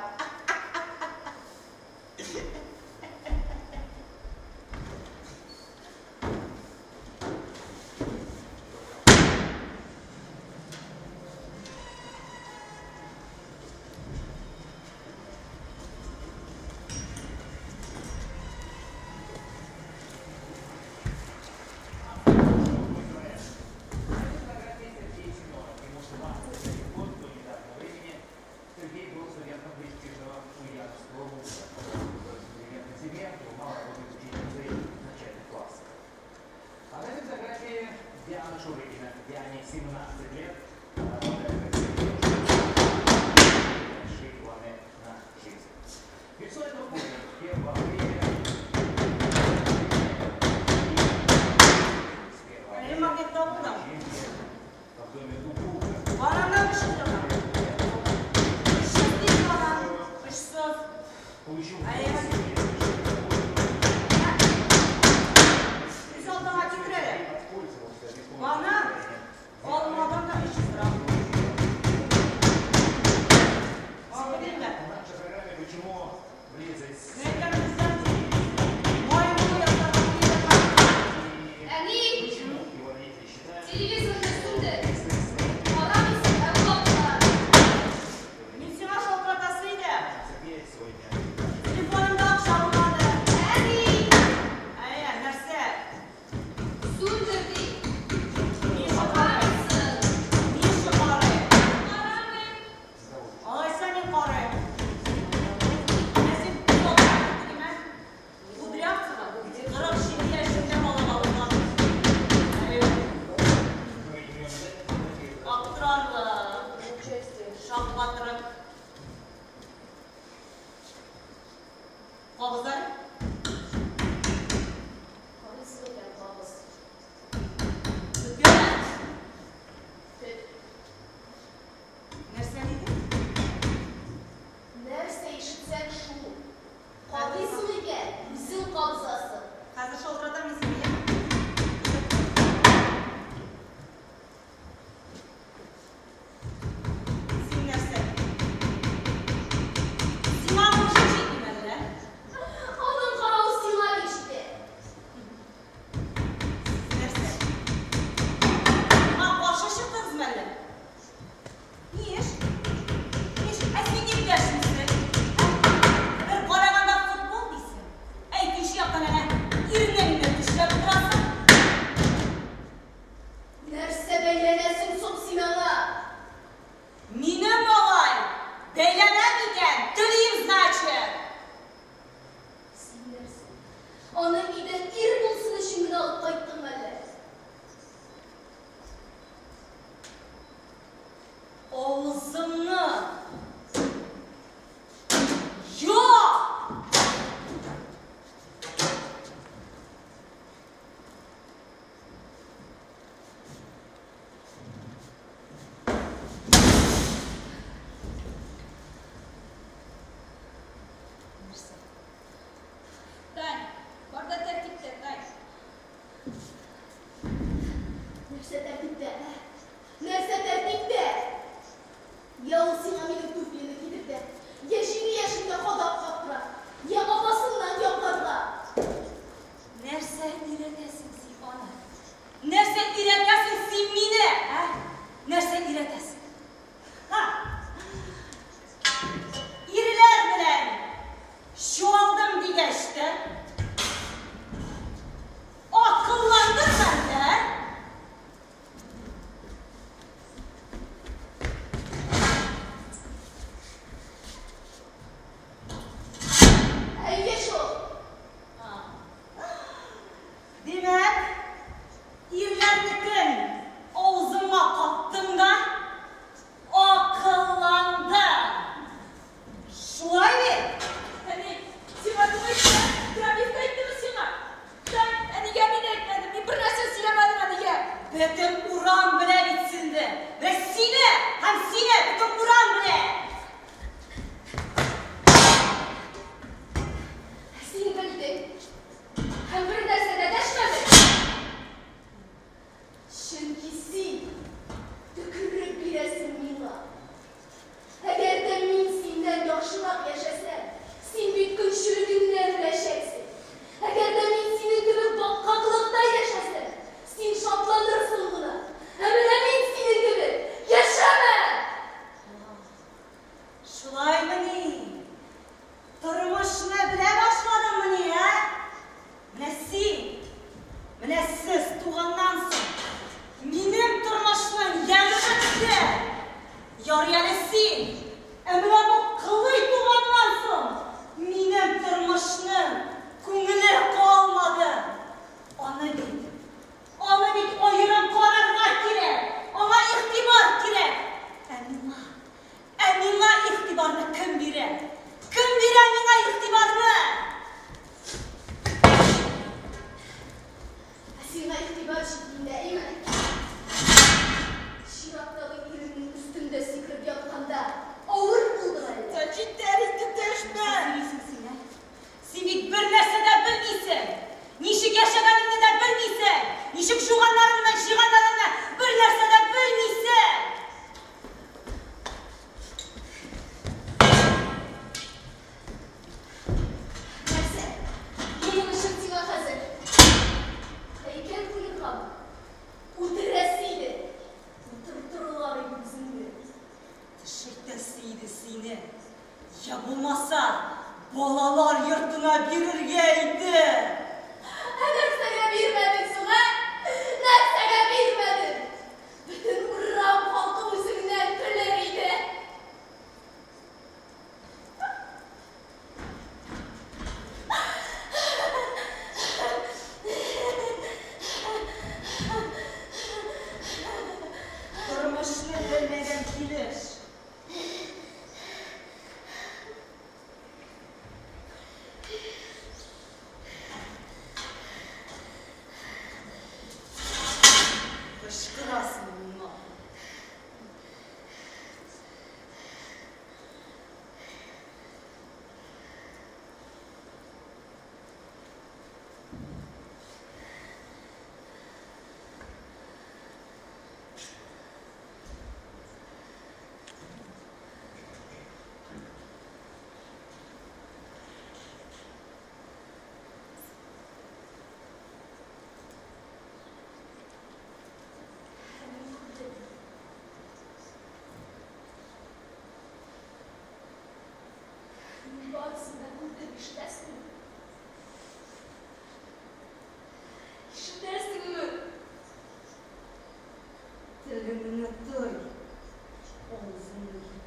Сергей Семенов. Ему 21 год, до недавнего времени Сергей был студентом престижного Ульяновского вуза. Он эксперимент на себе, узнал работать ученицей начальных классов. А на этой фотографии Диана Шурыгина. Диане 17 лет. Она молодая красивая девушка. Большие планы на жизнь. Лицо этого помнит. 1 апреля. С 1 Әле магнитта булдым. в доме у Кука. Бананнан кычыттым. Очсыз дип банан. Очсыз. Получил Әйе. Күз алдыңа китер әле. воспользовался при помощи Банан алмадан да очсызрак. Аңлый бирмә. В нашей программе «Почему близость Мәктәбебездән маймыл ясарга килә. Әни, Почему его родители считают, телевизорны сүндер. Карамыйсың, ә улап Мин сиңа шалтыратасы идем. Сергей сегодня Телефонымда акча булмады. Әни, Әйе, нәрсә? сүндер ди. Ни өчен карыйм? Карамыйсың. Ни өчен карыйм? Карамыйм. Алайса мин карыйм. Ә син күз алдыңа китерим, ә? Кудрявцева 47 яшендә бала алган. Әйе. Нәрсә тәртиптә, ә? Нәрсә тәртиптә? Я ул сиңа минем туфлине кидертә, я җиңги яшеңне кадак каптыра, я апасыннан якларга. Нәрсә өйрәтәсең син аны? Нәрсә өйрәтәсең син мине, ә? Нәрсә өйрәтәсең? Ха! Ирләр белән чуалдым дигәч тә, акылландым хәлдә. Әйе шул. Димәк, ирләрнекен авызыма каптым да, акылландым. Шулай бит? Әни, сиңа түгел, терапевт әйттеме сиңа? Тань, әнигә мин әйтмәдем, мин бер нәрсә сөйләмәдем әнигә. Бөтен урам белә бит сине. Менә сине һәм сине бөтен урам белә. Син белдең. Һәм бер нәрсә дә дәшмәдең. Чөнки син төкереп бирәсең миңа. Әгәр дә мин синнән яхшырак яшәсәм, син бит көнчелегеңнән үләчәксең. Әгәр дә мин синең кебек баткаклыкта яшәсәм, син шатланырсың гына. Ә менә мин синең кебек яшәмәм! Шулаймыни? Тормышны белә башладыңмыни, ә? Менә син, менә сез туганнан соң минем тормышның яме бетте. Ярый әле син, ә менә бу кылый туганнан соң минем тормышның күңеле калмады. Аны бит аерым карарга кирәк, аңа игътибар кирәк. Ә миңа игътибарны кем бирә? Кем бирә миңа игътибарны? Ә сиңа игътибар җитминдә, әйме? Чираттагы иреңнең өстендә сикереп ятканда авыр булдымы әллә? Тань, җитәр инде, дәшмә. Сөйлисең син, ә? Син бит бер нәрсә дә белмисең. Ничек яшәгәнеңне дә белмисең. Ничек шуганнарыңны, җыйганнарыңны бер нәрсә дә белмисең. Нәрсә? Моның өчен сиңа хәзер һәйкәл куергамы? Үтерәсе иде. Утыртырлар иде үзеңне. Төшертәсе иде сине. Я булмаса, балалар йортына бирергә иде. Ә нәрсәгә бирмәдең соң, ә? Нәрсәгә бирмәдең? Бөтен урам халкы үзеңнән көлер иде. Тормышны белмәгән килеш. Кычкырасың миңа. Ә мин күрдем. Мин барысын да күрдем, ишетәсеңме? Ишетәсеңме? Телеңне тый, авызыңны йом.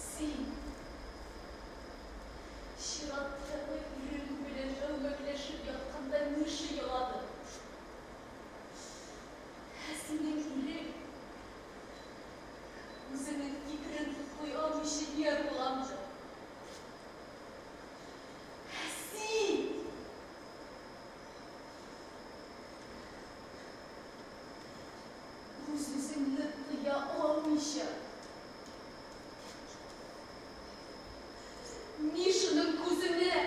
Син чираттагы ирең белән әүмәкләшеп ятканда Миша елады. Ә синең ирең үзенең фикерен туплый алмыйча нервланды. Ә син үз-үзеңне тыя алмыйча Мишаның күзенә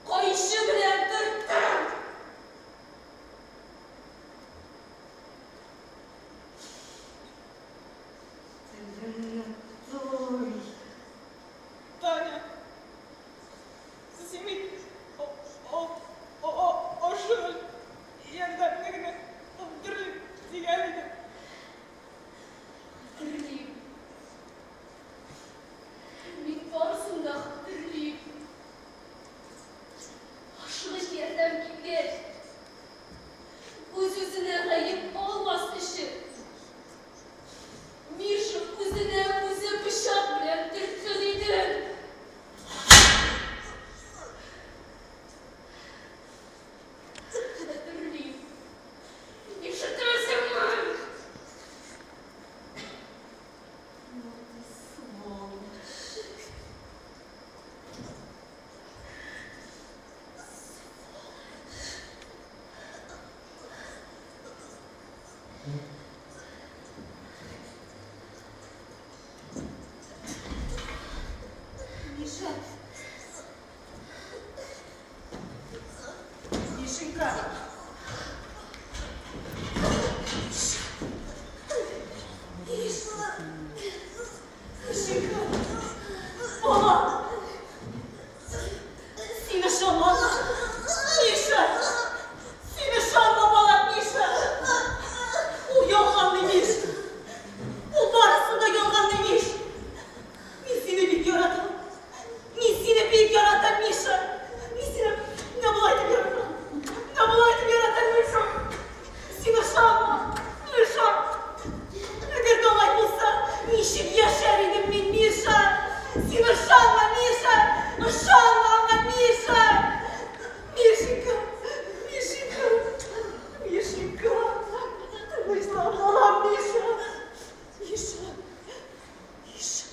кайчы белән төрттең. Миша. Мишенька. Миша. Мишенька. Бала. Син ышанма. Миша. Син ышанма, балам, Миша. Ул ялганлый, Миш. Ул барысын да ялганлый, Миш. Мин сине бик яратам. Мин сине бик яратам, Миша. Мин сине менә болай дип яратам. Менә болай дип яратам, Миша. Син ышанма. Миша. Әгәр дә алай булса, ничек яшәр идем мин, Миша? Син ышанма, Миша. Ышанма аңа, Миша. Мишенька, Мишенька, Мишенька. Тынычлан, балам, Миша. Миша. Миша.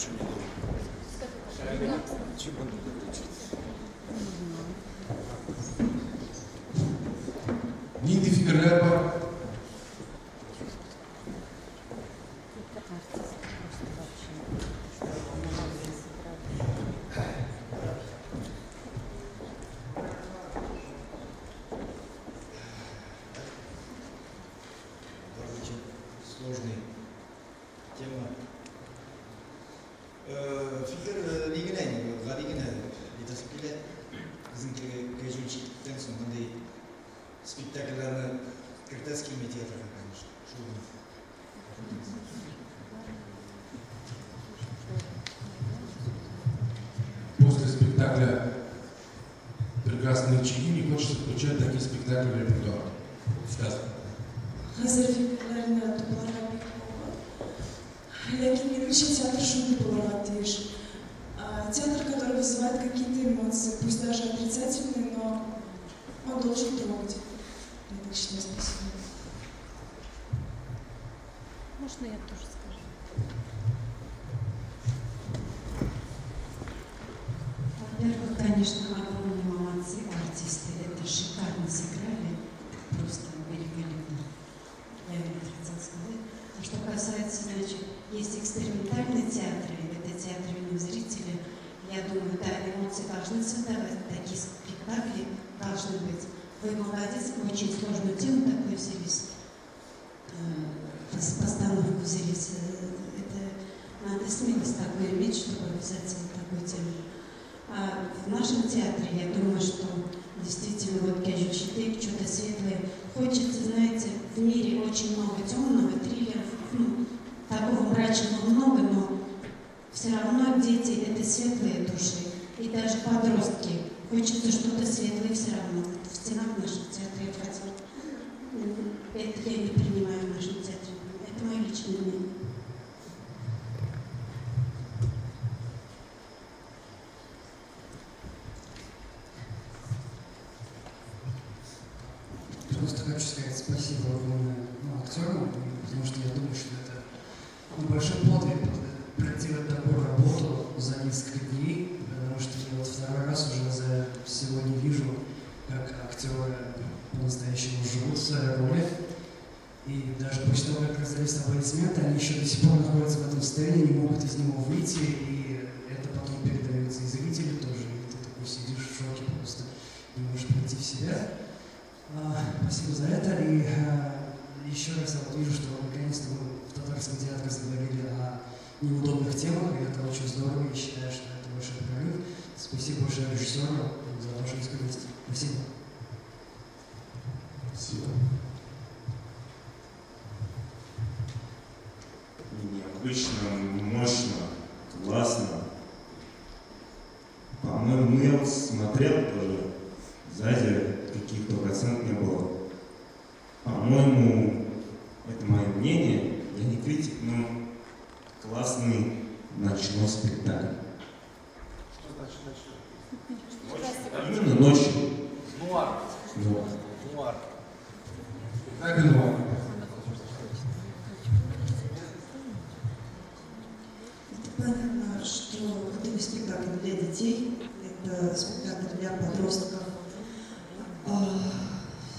Больше не должен. Чему надо учиться? Нинди фикерләр бар? Это артист просто вообще. Очень сложный тема. Фикер ни генә, гади генә әйтәсем килә. Безнең Кәҗүнчектән соң мондый спектакльләрне кертәсе килми театрга, конечно. Шул гына. После спектакля «Прекрасные чаи» не хочется включать такие спектакли в репертуар. Сказано. Хәзер фикерләрне тупларга бик авыр. Ләкин минемчә театр шундый булырга тиеш. Театр, который вызывает какие-то эмоции, пусть даже отрицательные, но он должен трогать. Я так считаю, спасибо. Можно я тоже скажу? Во-первых, конечно, огромные молодцы артисты. Это шикарно сыграли, просто великолепно. Я это хотела сказать. А что касается, значит, есть экспериментальные театры, это театры юного зрителя. Я думаю, да, эмоции должны создавать, такие спектакли должны быть. Вы молодец, очень сложную тему такую взялись, постановку взялись. Это надо смелость такую иметь, чтобы взяться за такую тему. А в нашем театре, я думаю, что действительно вот Кәҗүл что-то светлое. Хочется, знаете, в мире очень много темного, триллеров, ну, такого мрачного много, но все равно дети — это светлые души. И даже подростки. Хочется что-то светлое все равно. Вот в стенах нашего театра я хотела. Это я не принимаю в нашем театре. Это мое личное мнение. Просто хочу сказать спасибо огромное, ну, актерам, потому что я думаю, что это большой подвиг проделать такую работу за несколько дней, потому что я вот второй раз уже за сегодня вижу, как актеры по-настоящему живут в своей роли. И даже после того, как раздались аплодисменты, они еще до сих пор находятся в этом состоянии, не могут из него выйти, и это потом передается и зрителю тоже, и ты такой сидишь в шоке просто, не можешь прийти в себя. Спасибо за это. И еще раз я вот вижу, что наконец-то мы в татарском театре заговорили о неудобных темах, и это очень здорово, я считаю, что это большой прорыв. Спасибо большое режиссеру за вашу искренность. Спасибо. Спасибо. Необычно, мощно, классно. По-моему, я вот смотрел тоже, сзади каких-то процентов не было. По-моему, это мое мнение, я не критик, но классный ночной спектакль. Что значит ночной? Именно ночью. Нуар. Нуар. Нуар. Спектакль нуар. Понятно, что это не спектакль для детей, это спектакль для подростков.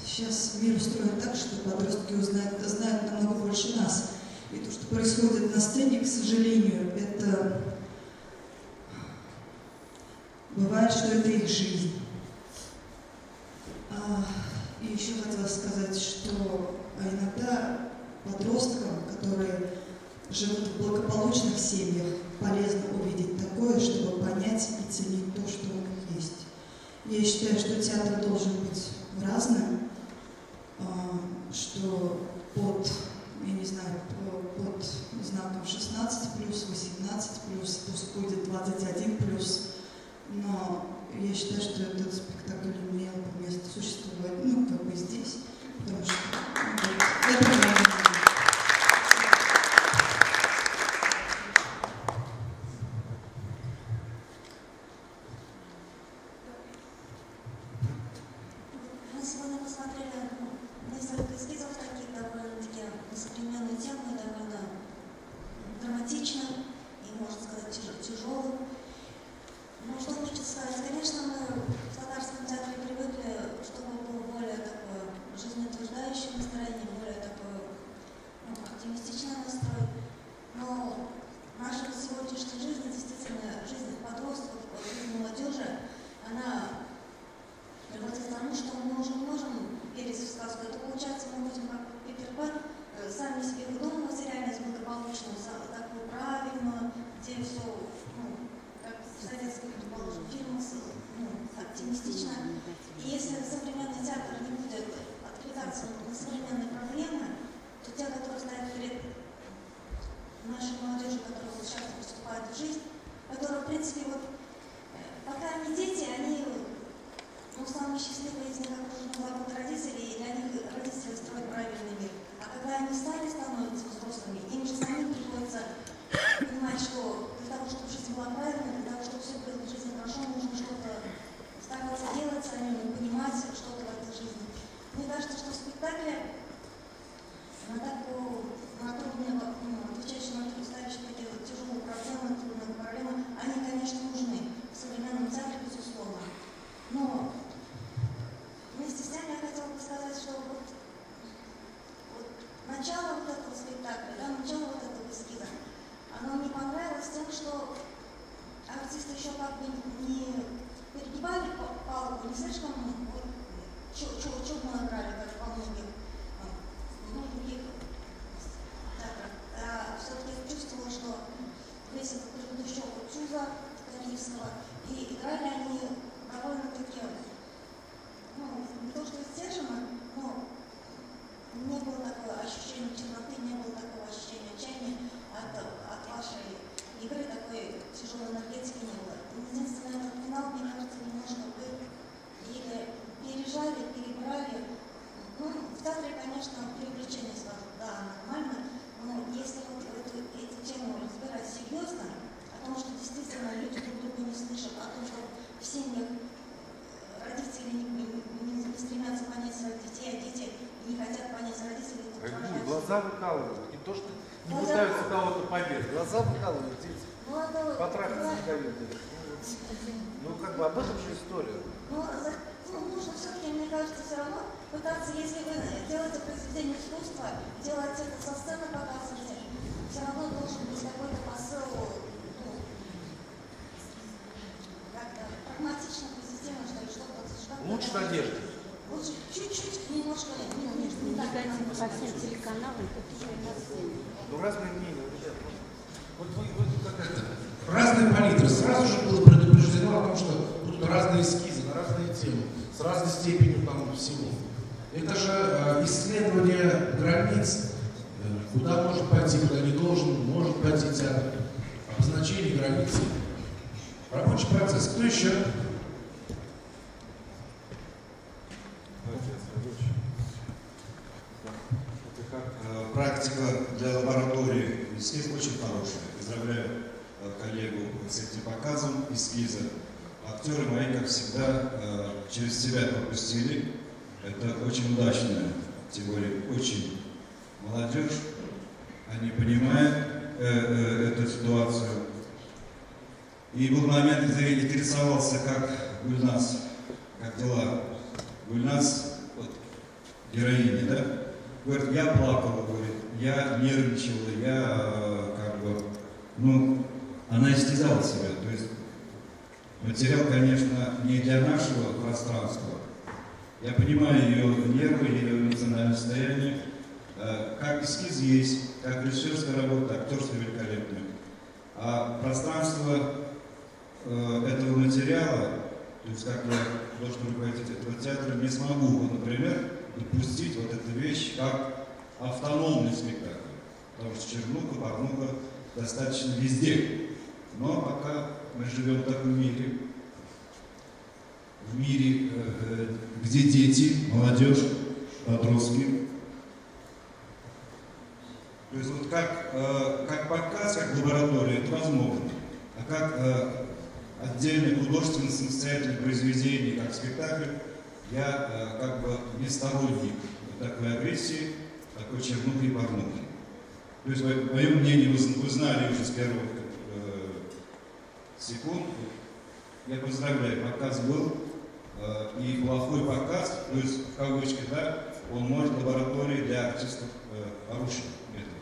Сейчас мир устроен так, что подростки знают намного больше нас. И то, что происходит на сцене, к сожалению, это бывает, что это их жизнь. И еще хотела сказать, что иногда подросткам, которые живут в благополучных семьях, полезно увидеть такое, чтобы понять и ценить то, что у них есть. Я считаю, что театр должен быть разным, что под, я не знаю, под знаком 16+, 18+, пусть будет 21+, но я считаю, что этот спектакль имел бы место существовать, ну, как бы здесь, потому что ну, это правильно. Мы сегодня посмотрели несколько эскизов таких довольно-таки на современную тему, довольно драматично и, можно сказать, тяжелым. Ну, что хочется сказать, конечно, мы в татарском театре привыкли, чтобы было более такое жизнеутверждающее настроение, более такое, ну, оптимистичный настрой. Но наша сегодняшняя жизнь, действительно, жизнь подростков, жизнь молодежи, она приводит к тому, что мы уже не можем верить в сказку. Это получается, мы будем как Питер Пэн, сами себе выдумывать реальность благополучную, такую правильную, где все, ну, как в советских, предположим, фильмах, ну, оптимистично. И если современный театр не будет откликаться на современные проблемы, то те, которые стоят перед нашей молодежью, которая вот сейчас поступает в жизнь, которые, в принципе, вот, пока они дети, они, ну, самые счастливые из них окружены заботой родителей, и для них родители строят правильный мир. А когда они сами становятся взрослыми, им же самим приходится понимать, что для того, чтобы жизнь была правильной, для того, чтобы все было в жизни хорошо, нужно что-то стараться делать самим, понимать что-то в этой жизни. Мне кажется, что в спектакле на такую, на трудные, ну, отвечающие на ставящие такие вот тяжелые проблемы, трудные проблемы, они, конечно, нужны в современном театре, безусловно. Но вместе с тем я хотела бы сказать, что вот начало вот этого спектакля, да, начало вот этого эскиза, оно мне понравилось тем, что артисты еще как бы не перегибали палку, не слишком вот, чудно играли, как во многих, ну, других театрах. Я все-таки чувствовала, что весь этот предыдущий опыт Тюза Кариевского, и играли они довольно-таки, ну, не то что сдержанно, но не было такого ощущения черноты, не было такого ощущения отчаяния от вашей игры, такой тяжелой энергетики не было. Единственное, этот финал, мне кажется, немножко вы или пережали, перебрали. Ну, в театре, конечно, переключение скажут, да, нормально, но если вот эту тему разбирать серьезно, о том, что действительно люди друг друга не слышат, о том, что в семьях родители не стремятся понять своих детей, а дети не хотят понять родителей. Родители глаза выкалывают, не то, что не пытаются кого-то поверить, глаза выкалывают дети. Ну, потрахаться не дают. Ну, как бы об этом же история. Ну, нужно все-таки, мне кажется, все равно пытаться, если вы делаете произведение искусства, делаете это со сцены показываете, все равно должен быть какой-то посыл, ну, как-то прагматично, позитивно, что ли, что-то. Лучше надежды. Лучше чуть-чуть, немножко, не так. По всем телеканалам, тут уже на сцене. Ну, разные мнения, ребят. Вот вы как это. Разные палитры. Сразу же было предупреждено о том, что будут разные эскизы на разные темы, с разной степенью там всего. Это же исследование границ, куда может пойти, куда не должен, может пойти театр. Обозначение границы. Рабочий процесс. Кто еще? Это как практика для лаборатории. Эскиз очень хороший. Поздравляю коллегу с этим показом эскиза. Актеры мои, как всегда, через себя пропустили. Это очень удачно, тем более очень молодежь. Они понимают эту ситуацию. И был момент, когда я интересовался, как Гульназ, как дела. Гульназ, вот, героиня, да? Говорит, я плакала, говорит, я нервничала, я как бы, ну, она истязала себя. То есть материал, конечно, не для нашего пространства. Я понимаю ее нервы, ее эмоциональное состояние. Как эскиз есть, как режиссерская работа, актерство великолепное. А пространство этого материала, то есть как я должен руководить этого театра, не смогу, вот, например, допустить вот эту вещь как автономный спектакль. Потому что чернуха, порнуха достаточно везде. Но пока мы живем в таком мире, в мире, где дети, молодежь, подростки. То есть вот как показ, как лаборатория, это возможно. А как отдельное художественное самостоятельное произведение, как спектакль, я как бы не сторонник вот такой агрессии, такой чернухи и порнухи. То есть, мое мнение, вы знали уже с первых секунд. Я поздравляю, показ был, и плохой показ, то есть в кавычках, да, он может лаборатории для артистов хорошим методом.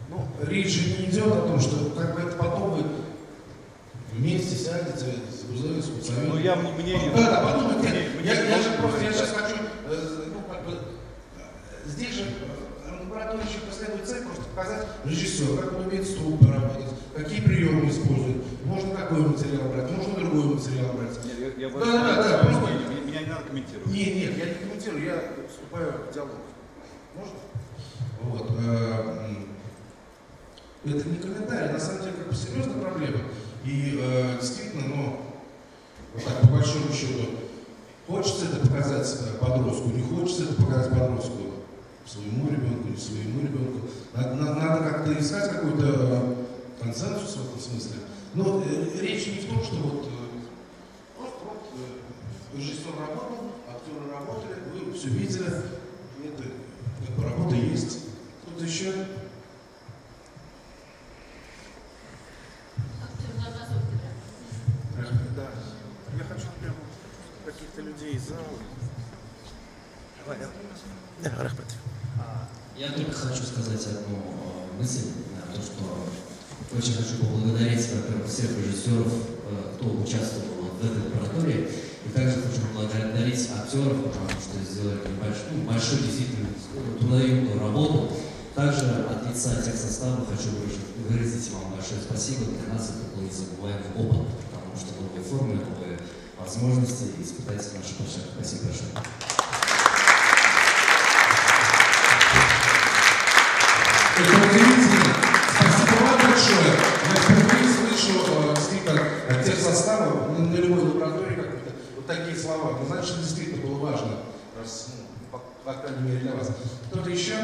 Ну, речь же не идет о том, что как бы это потом вы вместе сядете, с Ну, я мнение... Да, да, подумайте. Нет, я же просто, я сейчас хочу, ну, как бы, здесь же лаборатория еще преследует цель просто показать режиссеру, как он умеет с труппой работать, какие приемы использует. Можно такой материал брать, можно другой материал брать. Нет, я да, просто... Меня не надо комментировать. Нет, нет, я не комментирую, я вступаю в диалог. Можно? Вот. Это не комментарий, на самом деле, как бы серьезная проблема. И действительно, ну, вот так, по большому счету, хочется это показать подростку, не хочется это показать подростку, своему ребенку, не своему ребенку. Надо как-то искать какой-то консенсус в этом смысле. Но речь не в том, что вот просто вот режиссер работал, актеры работали, вы все видели, это как бы работа есть. Кто-то еще? Да. Я хочу прямо каких-то людей из зала. Давай, давай. Да, Рахмат. Я только хочу сказать одну мысль, то, что очень хочу поблагодарить, во-первых, всех режиссеров, кто участвовал в этой лаборатории, и также хочу поблагодарить актеров, потому что сделали большую, действительно трудоемкую работу. Также от лица тех составов хочу выразить вам большое спасибо. Для нас это был незабываемый опыт, потому что новые формы, новые возможности испытать нашу площадку. Спасибо большое. Это удивительно. Спасибо вам большое. Я впервые слышу действительно от тех составов на любой лаборатории как-то вот такие слова. Ну, значит, действительно было важно, раз, ну, по крайней мере, для вас. Кто-то еще?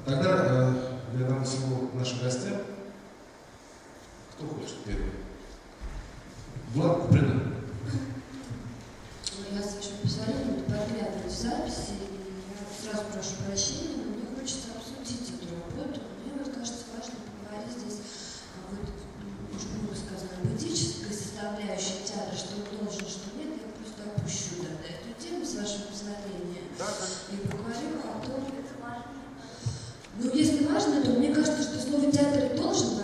Тогда я дам слово нашим гостям. Кто хочет первый? Влад Куприна. Ну, я, с вашего позволения, буду подглядывать в записи. Я сразу прошу прощения, но мне хочется обсудить эту работу. Мне вот кажется важно поговорить здесь, вот, уже было сказано, об этической составляющей театра, что он должен, что нет. Я просто опущу тогда эту тему, с вашего позволения. Да, да. И поговорю о том... Ну, если важно, то мне кажется, что слово «театр» должен